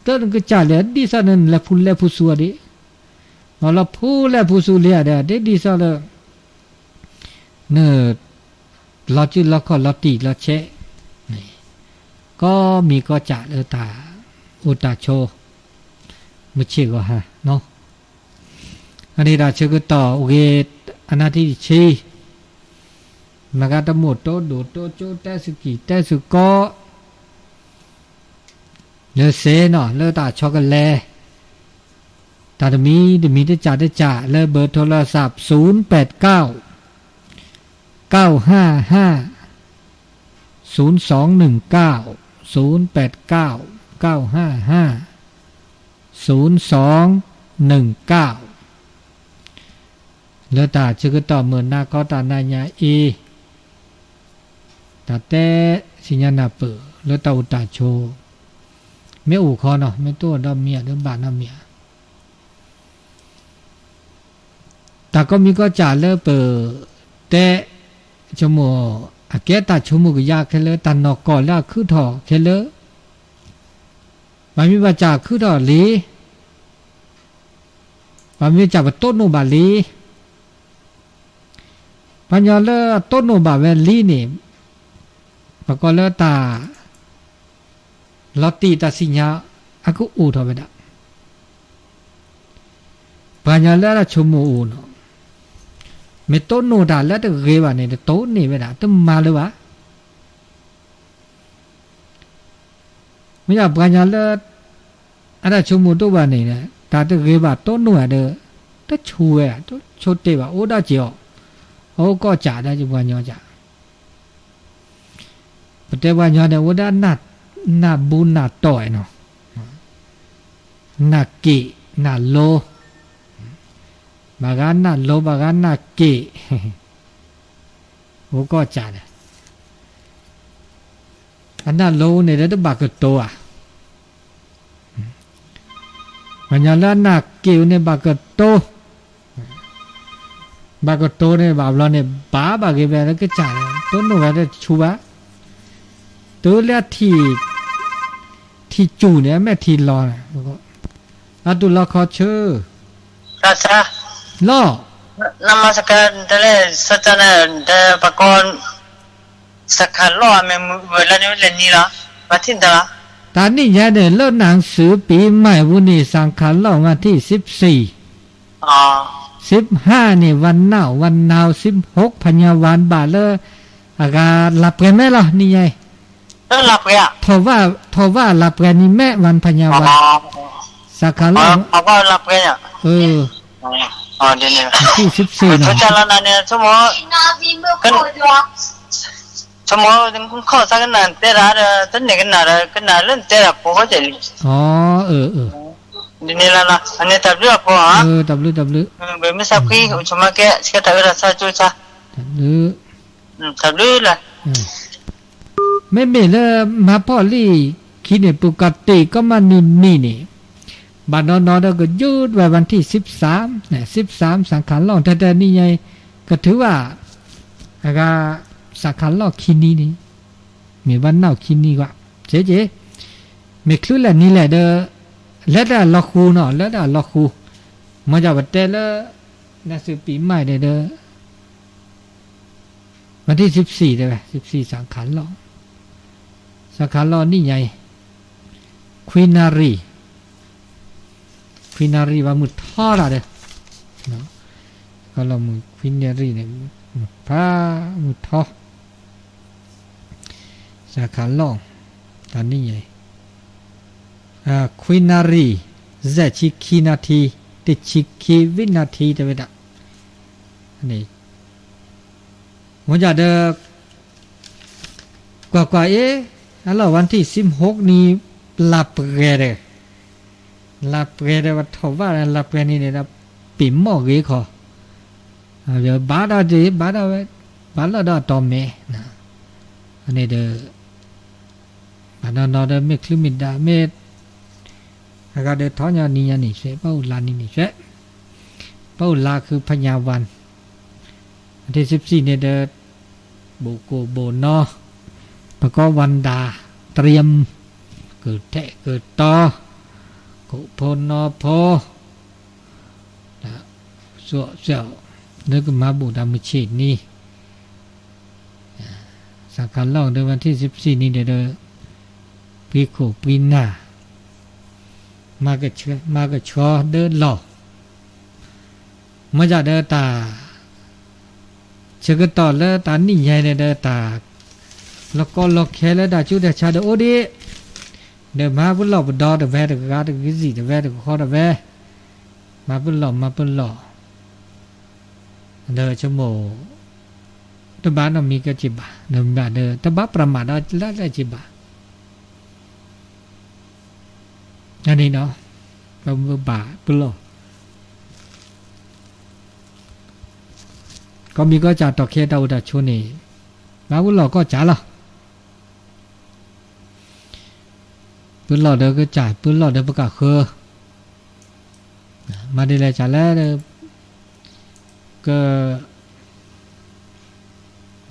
တၢ်နကစၢ်လဲၤဒ်သိးနလဲၤဖူလဲၤဖူဆူအီၤဒံး, မ့ၢ်လီၤဖူလဲၤဖူဆူလံဧါဒီး ဒ်ဒ်သိးလၢ န လီၤစုလီၤခီၣ်လီၤတံၢ်လီၤဆဲး, ကီၢ်မံၤကီၢ်စးလၢတၢ်အိၣ်တၢ်ဆိး မုၢ်ဆ့ၣ်ဂီၤဟါနီၤ, အန့ၣ်တၢ်ဆၢကတီၢ်အိၣ်ဂ့ၤ အနၢ်ထံတဆံ မၤဂၤတမိၣ်တိဒိၣ်တိကၠိ တဲစူၤကံၢ်တဲစူၤကီ လၢစ့နီၤ လၢတၢ်ဆီကလဲၤ တၢ်တမံၤတမံၤ တစၢ်တစၢ် လၢဘၢၣ်ထိလၢစး ศูนย์แปดเก้า เก้าห้าห้า ศูนย์สองหนึ่งเก้า ศูนย์แปดเก้า เก้าห้าห้า ศูนย์สองหนึ่งเก้า လၢတၢ်ဆၢကတီၢ်မုၢ်နၤခီ တၢ်နၤညါအံၤ တၢ်တဲဆူညါနၢ်ပၢၢ် လၢတၢ်အိၣ်တၢ်ဆိး မ့ၢ်အိၣ်ခီနီၤ, မ့ၢ်တအိၣ်ဒီးမံၤဧါ, ဒီးဘၣ်နီတမံၤဧါ. တၢ်ကိးမံၤကိးကၢ်လၢပတဲ ဆိကမိၣ် အကဲတၢ်ဆိကမိၣ်ကယၤခဲလၢာ်, တၢ်နီၢ်ကီၢ်လၢအခုၣ်ထီၣ်ခဲလၢာ်, ဘၣ်မနုၤဘၣ်ကၢ်အခုၣ်ထီၣ်လံ, ဘၣ်မနုၤကၢ်ပတိၢ်နီၣ်ဘၣ်လံ. ပှၤကညီလၢအတိၢ်နီၣ်ဘၣ်ဝဲလံန့ၣ် ပကိးလၢတၢ် လီၤတံၢ်တၢ်စံၣ်ညါအကအိၣ်ထီၣ်ဝဲဒၣ်. ပှၤကညီလၢအတၢ်ဆိကမိၣ်အိၣ်နီၤ, မ့ၢ်တိၢ်နီၣ်တၢ်လၢတဂ့ၤဘၣ်န့ၣ် တတိၢ်နီၣ်ဝဲဒၣ်, တမၤလၢၤဘၣ်. မ့ၢ်ဒၣ်ပှၤကညီလၢ အတၢ်ဆိကမိၣ်တအိၣ်ဘၣ်န့ၣ် တၢ်တဂ့ၤဘၣ်တိၢ်နီၣ်ဧါဒီး တဆိဝဲဧါ, တဆိတ့ၢ်ဘၣ်, အိၣ်ဒၣ်က့ၤအီၤ, အိၣ်ကီၢ်ကၢ်ဒၣ်က့ၤပှၤကညီကၢ်. ပတဲပှၤကညီန့ၣ် အိၣ်ဒၣ် နၢ်ဘူနၢ်တီၢ်နီၤ, နၢ်က့ၣ်နၢ်လိ, ဘၣ်ဂၤနၢ်လိ ဘၣ်ဂၤနၢ်က့ၣ်, အိၣ်ကီၢ်ကၢ်ဒီး အနၢ်လိန့ၣ်ဒီးတဘၣ်ကတိၤဧါ. ပှၤကညီလၢအနၢ်က့ၣ်န့ၣ်ဘၣ်ကတိၤ, ဘၣ်ကတိၤန့ၣ် ဘၣ်ဘျီန့ၣ် ဘၣ်ဘၣ်ဂ့ၤဝဲလၢကစၢ်န့ၣ် တိၢ်နီၣ်ဝဲတဆူဘၣ်. တုၤလၢ ထံၣ်စူၢ်န့ၣ် အမ့ၢ်ထံၣ်လီၤန့ၣ်, အတူၢ်လီၤခီဆၢ လီၤ. နမစကတလဲ စတန ဒီးပကိး စခၤလီၢ်အမ့ၢ်မုၢ်ဝဲလၢန့ၣ်လဲၤနံၤလီၤ, ပှၤထံၣ်တၢ်လီၤ. တၢ်နံၣ်ညါန့ၣ် လၢနၢ်စူၢ်ပံၤမးပူၤန့ၣ် စခၤလီၢ် วันที่สิบสี่, สิบห้าန့ၣ် วันเน่า, วันเน่า สิบหก พญาวัน ဘၣ်လၢ အဂၤလါပှဲၤမဲာ်လီၤ နံၣ်ညါအံၤ ထီၣ်ဝၣ်လါပှဲၤနံၤမဲာ် วันพญาวัน, စခၤလီၢ် အ วันที่สิบสี่နီၤ ဆိကမိၣ် ခီၣ်စါကနၣ်တဲတၢ်ဒီး တန့ၢ်ကနၣ်ဒီး ကနၣ်လၢနတဲတၢ်ဖိဃီကဲလံ. အၢ ဒ်န့ၣ်လီၤ, အန့ၣ်တၢ်ဘျုးအဖီဧါ, တၢ်ဘျုးတၢ်ဘျုး, ပမ့ၢ်သးဖှံ အိၣ်ဆိးမၤကဲ ဆှၢတၢ်အၢတၢ်သီကၠိဆါ, တၢ်ဘျုး, တၢ်ဘျုးလီၤ. မ့မ့ၢ်လၢမၤဖီၣ်လံခံန့ၣ် ပူၤကီၢ်တံၢ်ကီၢ်မးနံၤနံၤန့ၣ် ဘၣ်နီၢ်နီၢ်ဒီးကယုၢ်ဝဲ วันที่สิบสาม, สิบสาม စခၤလီၢ် တၢ်တၢ်နံၣ်ညါအံၤ ကထုးဘၣ် အဂၤ စခၤလီၢ်ခံနံၤန့ၣ် မ့ၢ်ဘၣ်နီၢ်ခံနံၤကွၢ်, က့က့, မ့ၢ်ချုးလဲၣ်နံၤလဲၣ်ဒီး လဲၤတၢ်လီၢ်ဃူနီၤ လဲၤတၢ်လီၢ်ဃူ, မ့ၢ်ဒ်ပတဲလၢ နၢ်စူၢ်ပံၤမးဒီး วันที่สิบสี่တဲဝဲ สิบสี่ စခၤလီၢ်, စခၤလီၢ်နံၣ်ညါအံၤ ခွံနၣ်ရံၣ်, ခွံနၣ်ရံၣ်ဘၣ်မုၢ်ထီတၢ်ဒီး, ကလီၤမုၢ်ခွံနၣ်ရံၣ်န့ၣ် မုၢ်ဖးမုၢ်ထီ, စခၤလီၢ် တၢ်နံၣ်ညါအံၤ ခွံနၣ်ရံၣ် ဆယ့်ခံနၣ်ထံ တဆံခံဝံနၣ်ထံ တဲဝဲဒၣ်န့ၣ် မ့ၢ်ဒ်ဒီး ကွၢ်ကွၢ်အ့ၣ် အလီၢ် วันที่สิบหกနံၤ လါပှဲၤဒီး လါပှဲၤဒီးပထီၣ်ဘၣ်လါပှဲၤနံၤန့ၣ်ဒီး ပ့ၤမီၣ်ဂ့ၤခီ, ဘၣ်ဒီးဒ် ဘၣ်ဒီးဝဲ ဘၣ်လီၢ်ဒီးအတီၢ်မဲာ်, အန့ၣ်ဒီး ဘၣ်နီၢ်နီၢ်ဒီးမ့ၢ်ချုးမ့ၢ်ဒၣ်မ့ၢ် အဂၤဒီးထီၣ်ညါနံၤညါန့ၣ်စဲး ပအိၣ်လါနံၤန့ၣ်စဲး, ပအိၣ်လါခုဖညါဝၣ်, အထံၣ်စံးပစံးန့ၣ်ဒီး ဘိၣ်ကိၣ်ဘိၣ်နီၢ်, ပကိးဝၣ်ဒၣ် เตรียม, ကၢၢ်ထဲးကၢၢ်တီ, ကိၣ်ဖိနီၢ်ဖိ, ဒီး စဲး လၢကမၤဘူၣ်တၢ်မုၢ်ဆ့ၣ်နံၤ စးခးလီၢ်ဒီး วันที่สิบสี่နံၤဒီး ပှံခိၣ်ပှံနၢ် မၤကဆှီဒၢလီၢ်, မ့ၢ်ဒ်ဒီးတၢ် ဆၢကတီၢ်လၢတၢ်နံၣ်ညါန့ၣ်ဒီးတၢ် လီၤကီလီၤခဲလၢတၢ်ဆူးတၢ်ဆါဒီးအိၣ်ဒံး, ဒီးမၤပလီၢ်ပဒီတဝဲတဂၤတဂ့ၤစံၣ်တဝဲတကဃီတဝဲ, မၤပလီၢ်မၤပလီၢ် ဒီးဆိကမိၣ် တဘၣ်နီတမံၤကဲက့ၤဘၣ်, ဒီးမ့ၢ်ဒီးတဘၣ်ပြးမးဒီးလၢလၢက့ၤဘၣ်, န့ၣ်ဒီး ပဘၣ်ပလီၢ် ကီၢ်မံၤကီၢ်စဲၣ်တီၢ်ခဲတၢ်အိၣ်တၢ်ဆိးန့ၣ် မၤပလီၢ်ကီၢ်စဲၣ်လီၤ. ပလီၢ်ဒီးကစၢ် ပလီၢ်ဒီးပကဃၢၤ, မၤဒ်လဲၣ်ကလဲၣ်, က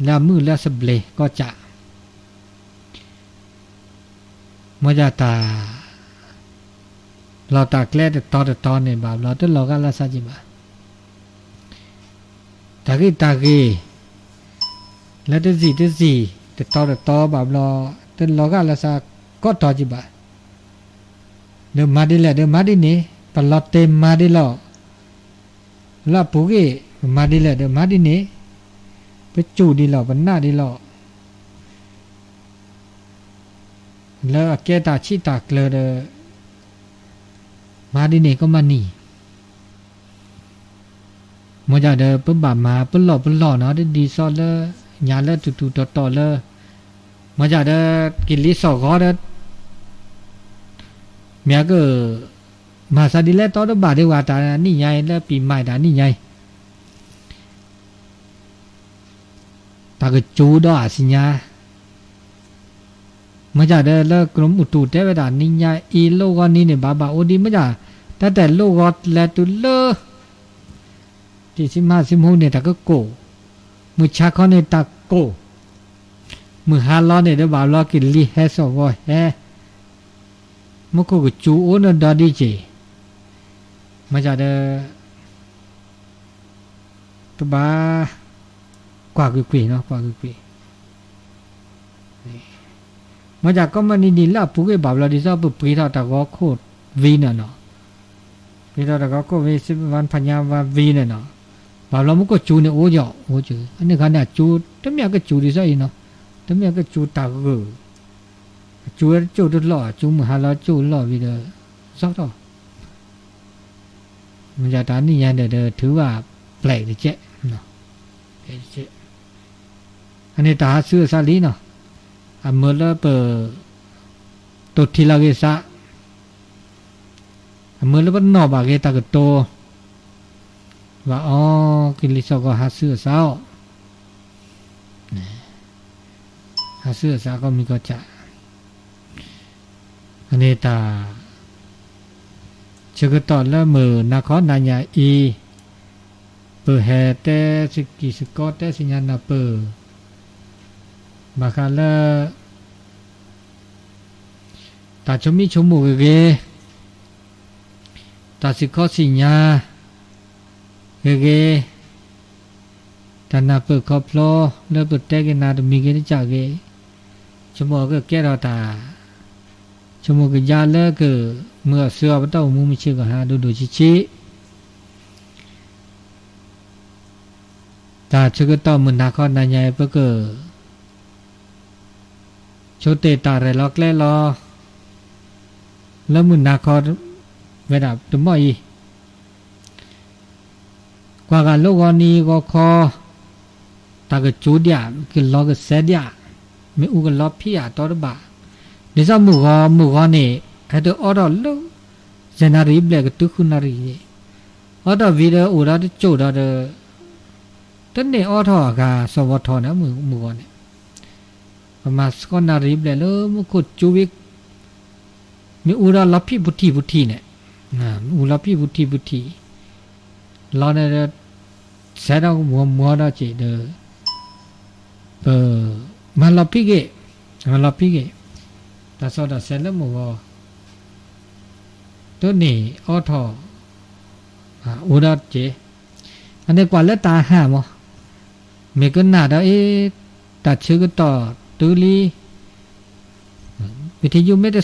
လၢအမုၣ်လၢအသဘျ့ကီၢ်ကၠး, မ်ယၤတၢ် လီၤတၢ်ကျဲတတီတတီန့ၣ် ဘၣ်ဘျီတလီၤဂာ်လၢသးက့ၤဘၣ်. တၢ်ဂ့ၢ်တၢ်ဂ့ၢ် လၢတစံၣ်တစံၣ် တတီတတီဘၣ်ဘျီ တလီၤဂာ်လၢသးကီတီက့ၤဘၣ်. ဒီးမၤဒ်လဲၣ်ဒီးမၤဒ်န့ၣ်, ပလီၤတဲာ်မၤဒ်လီၤ. လၢအပူၤကွံာ် ပမၤဒ်လဲၣ်ဒီးမၤဒ်န့ၣ်, ပစူၢ်ဒ်လီၤ ပနာ်ဒ်လီၤ. လၢအကဲတၢ်ဆံးတၢ်ကျၢၤဒီး မၤဒ်န့ၣ်ကမၤနံၤ မ်ယၤဒီး ပဘၣ်မၤပလီၢ်ပလီၢ်နီၤ တဒ်သိးလၢ ညါလၢတူၢ်တူၢ်တီၤတီၤလၢ မ်ယၤဒီး ကလံၤစိးဂီၤဒီး မ့ၢ်က မၤသးဒ်လဲၣ်တီတဘၣ်ဒံးဝဲ တၢ်နံၣ်ညါအံၤ လၢပံၤမၤတၢ်နံၣ်ညါအံၤ တၢ်ကစူၤဒီးအသ့ၣ်ညါ မ်ယၤဒီးလၢကရၢမိၢ်တူၢ်တဲဝဲဒၣ် နံၣ်ညါအံၤလိၣ်ဂီၤနံၤန့ၣ် ဘၣ်ဘၣ်အိၣ်ဒံး မ်ယၤ တၢ်တဲလိၣ်ဂီၤလဲၤတုၤလၢ တဆံမးဆံမူန့ၣ် တၢ်ကကိၢ်, မုၢ်ဆါခီန့ၣ်တၢ်ကိၢ်, မုၢ်ဟါလီၤန့ၣ်ဒီးဘၣ်ဘျီကလံၤဟဲစိးဂီၤဟဲ, မူခိၣ်ကစူၤအိၣ်နီၢ်ဒီဒံးက့ၤ, မ်ယၤဒီး တဘၣ် ကွၢ်ကွ့ၢ်ကွ့ၢ်နီၤ ကွၢ်ကွ့ၢ်ကွ့ၢ်, မ်ယၤကီမနံၤဒ်လၢအပူၤကွံာ်ဘၣ်ဘျီ ဒ်သိးပပှ့ၤထီၣ်တၢ်ဂီၤခိၣ်ဝံၤန့ၣ်နီၤ, ပှ့ၤထီၣ်တၢ်ဂီၤခိၣ်ဝံၤ စ့ဝါဖးညါဝါဝံၤန့ၣ်နီၤ, ဘၣ်ဘျီမူခိၣ်စူၤန့ၣ်အိၣ်ယီၤ အိၣ်က့ၤ အန့ၣ်ခါန့ၣ် အစူၤ တမ့ၢ်အကစူၤဒ်သိးအံၤနီၤ, တမ့ၢ်အကစူၤတၢ်ဂၢၢ်, အစူၤဝဲတကၠိၣ်တလီၢ် အစူၤမုၢ်ဟါလီၤကၠိၣ်လီၢ်ဝံၤဒီး စီထီၣ် မ်ယၤတၢ်နံၣ်ညါဒီး ထုးဘၣ်ပျဲးတကဲး, အန့ၣ်တၢ်ဟးဆူအသးလံနီၤ, အမၢလၢပ တိၢ်ထံလီၤဂ့ၤသး, အမၢလၢပနီၣ်ဘၣ်ဂ့ၤတၢ်ကတိၤ, ဘၣ်အီၤ ကလံၤစိးဂီၤဟးဆူအသးအီၤ, ဟးဆူအသးကီၢ်မံၤကီၢ်ကၠး အန့ၣ်တၢ် ဆၢကတီၢ်လၢမုၢ်နၤခီနၤညါအံၤ, ပဟဲတဲသကံၢ်သကီတဲသ့ၣ်ညါနၢ်ပၢၢ်, ဘၣ်ဃးလၢ တၢ်ဆိမိၣ်ဆိကမိၣ်ဂ့ၤဂ့ၤ, တၢ်စံၣ်ခီစံၣ်ညါဂ့ၤဂ့ၤ, တၢ်နၢ်ပၢၢ်ခီဖျိလၢပတဲက့ၤနၤတမံၤဂ့ၤတကးဂ့ၤ, ဆိကမိၣ်ကကဲထီၣ်တၢ် ဆိကမိၣ်ကယါလၢကမုာ်အီၤစၢၤအီၤ ပတၢ်အိၣ်မူမုၢ်ဆ့ၣ်ကဟါဒိၣ်ဒိၣ်ဆံးဆံး တၢ်ဆၢကတီၢ်မုၢ်နၤခီနၤညါအံၤ ပက ဆိတ့ၢ်တၢ်ရဲၣ်လီၤကျဲၤလီၤ လၢမုၢ်နၤခီ ဝဲဒၣ်တမီၢ်အံၤ ကွၢ်ဂၤလိၣ်ဂီၤနံၤဂီၤခီ တၢ်ကစူၤဒံးဧါ ကလီၤကစဲးဒံးဧါ မ့ၣ်အူကလီၤဖံးဧါ တီတဘၣ် ဒ်သိးမုၢ်ဂီၤ မုၢ်ဂီၤန့ၣ် ဟဲတအိးထီၣ်လၢ စဲးနၣ်ရံၣ်ဘျဲၣ်ကတုၤဃုနၣ်ရံၣ်န့ၣ် အိးထီၣ်ဝံၤဒီးအိၣ်ဒီးတစိၢ်ဒီးဒီး တန့ၢ်အိးထီၣ်အဂၤစီၤဝီထီၣ်န့ၣ် မုၢ်ဂီၤန့ၣ် ပမၤသကိးနၣ်ရံၣ်ဘျဲၣ်လၢမူခိၣ်စူၤဝံၤ မ့ၣ်အူဒီးလီၤဖံးပူၤထံၣ်ပူၤထံၣ်န့ၣ် မ့ၣ်အူလီၤဖံးပူၤထံၣ်ပူၤထံၣ် လီၤန့ၣ်ဒီး စဲးဒီးမုၢ်ဂီၤမုၢ်ဂီၤဒီးက့ၤဒီး ပ မၤလီၤဖံးက့ၤ မၤလီၤဖံးက့ၤ တၢ်စီတၢ်ဆဲးလၢမုၢ်ဂီၤ တန့ၢ်အိးထီၣ် အိၣ်ဒီးက့ၤ အန့ၣ်ကွၢ်လၢတၢ်ဟးမး မ့ၢ်ကနၣ်ဒီးအ့ တၢ်ဆၢကတီၢ်တုၤလံ ဝံၤထံယုၢ်မ့ၢ်တ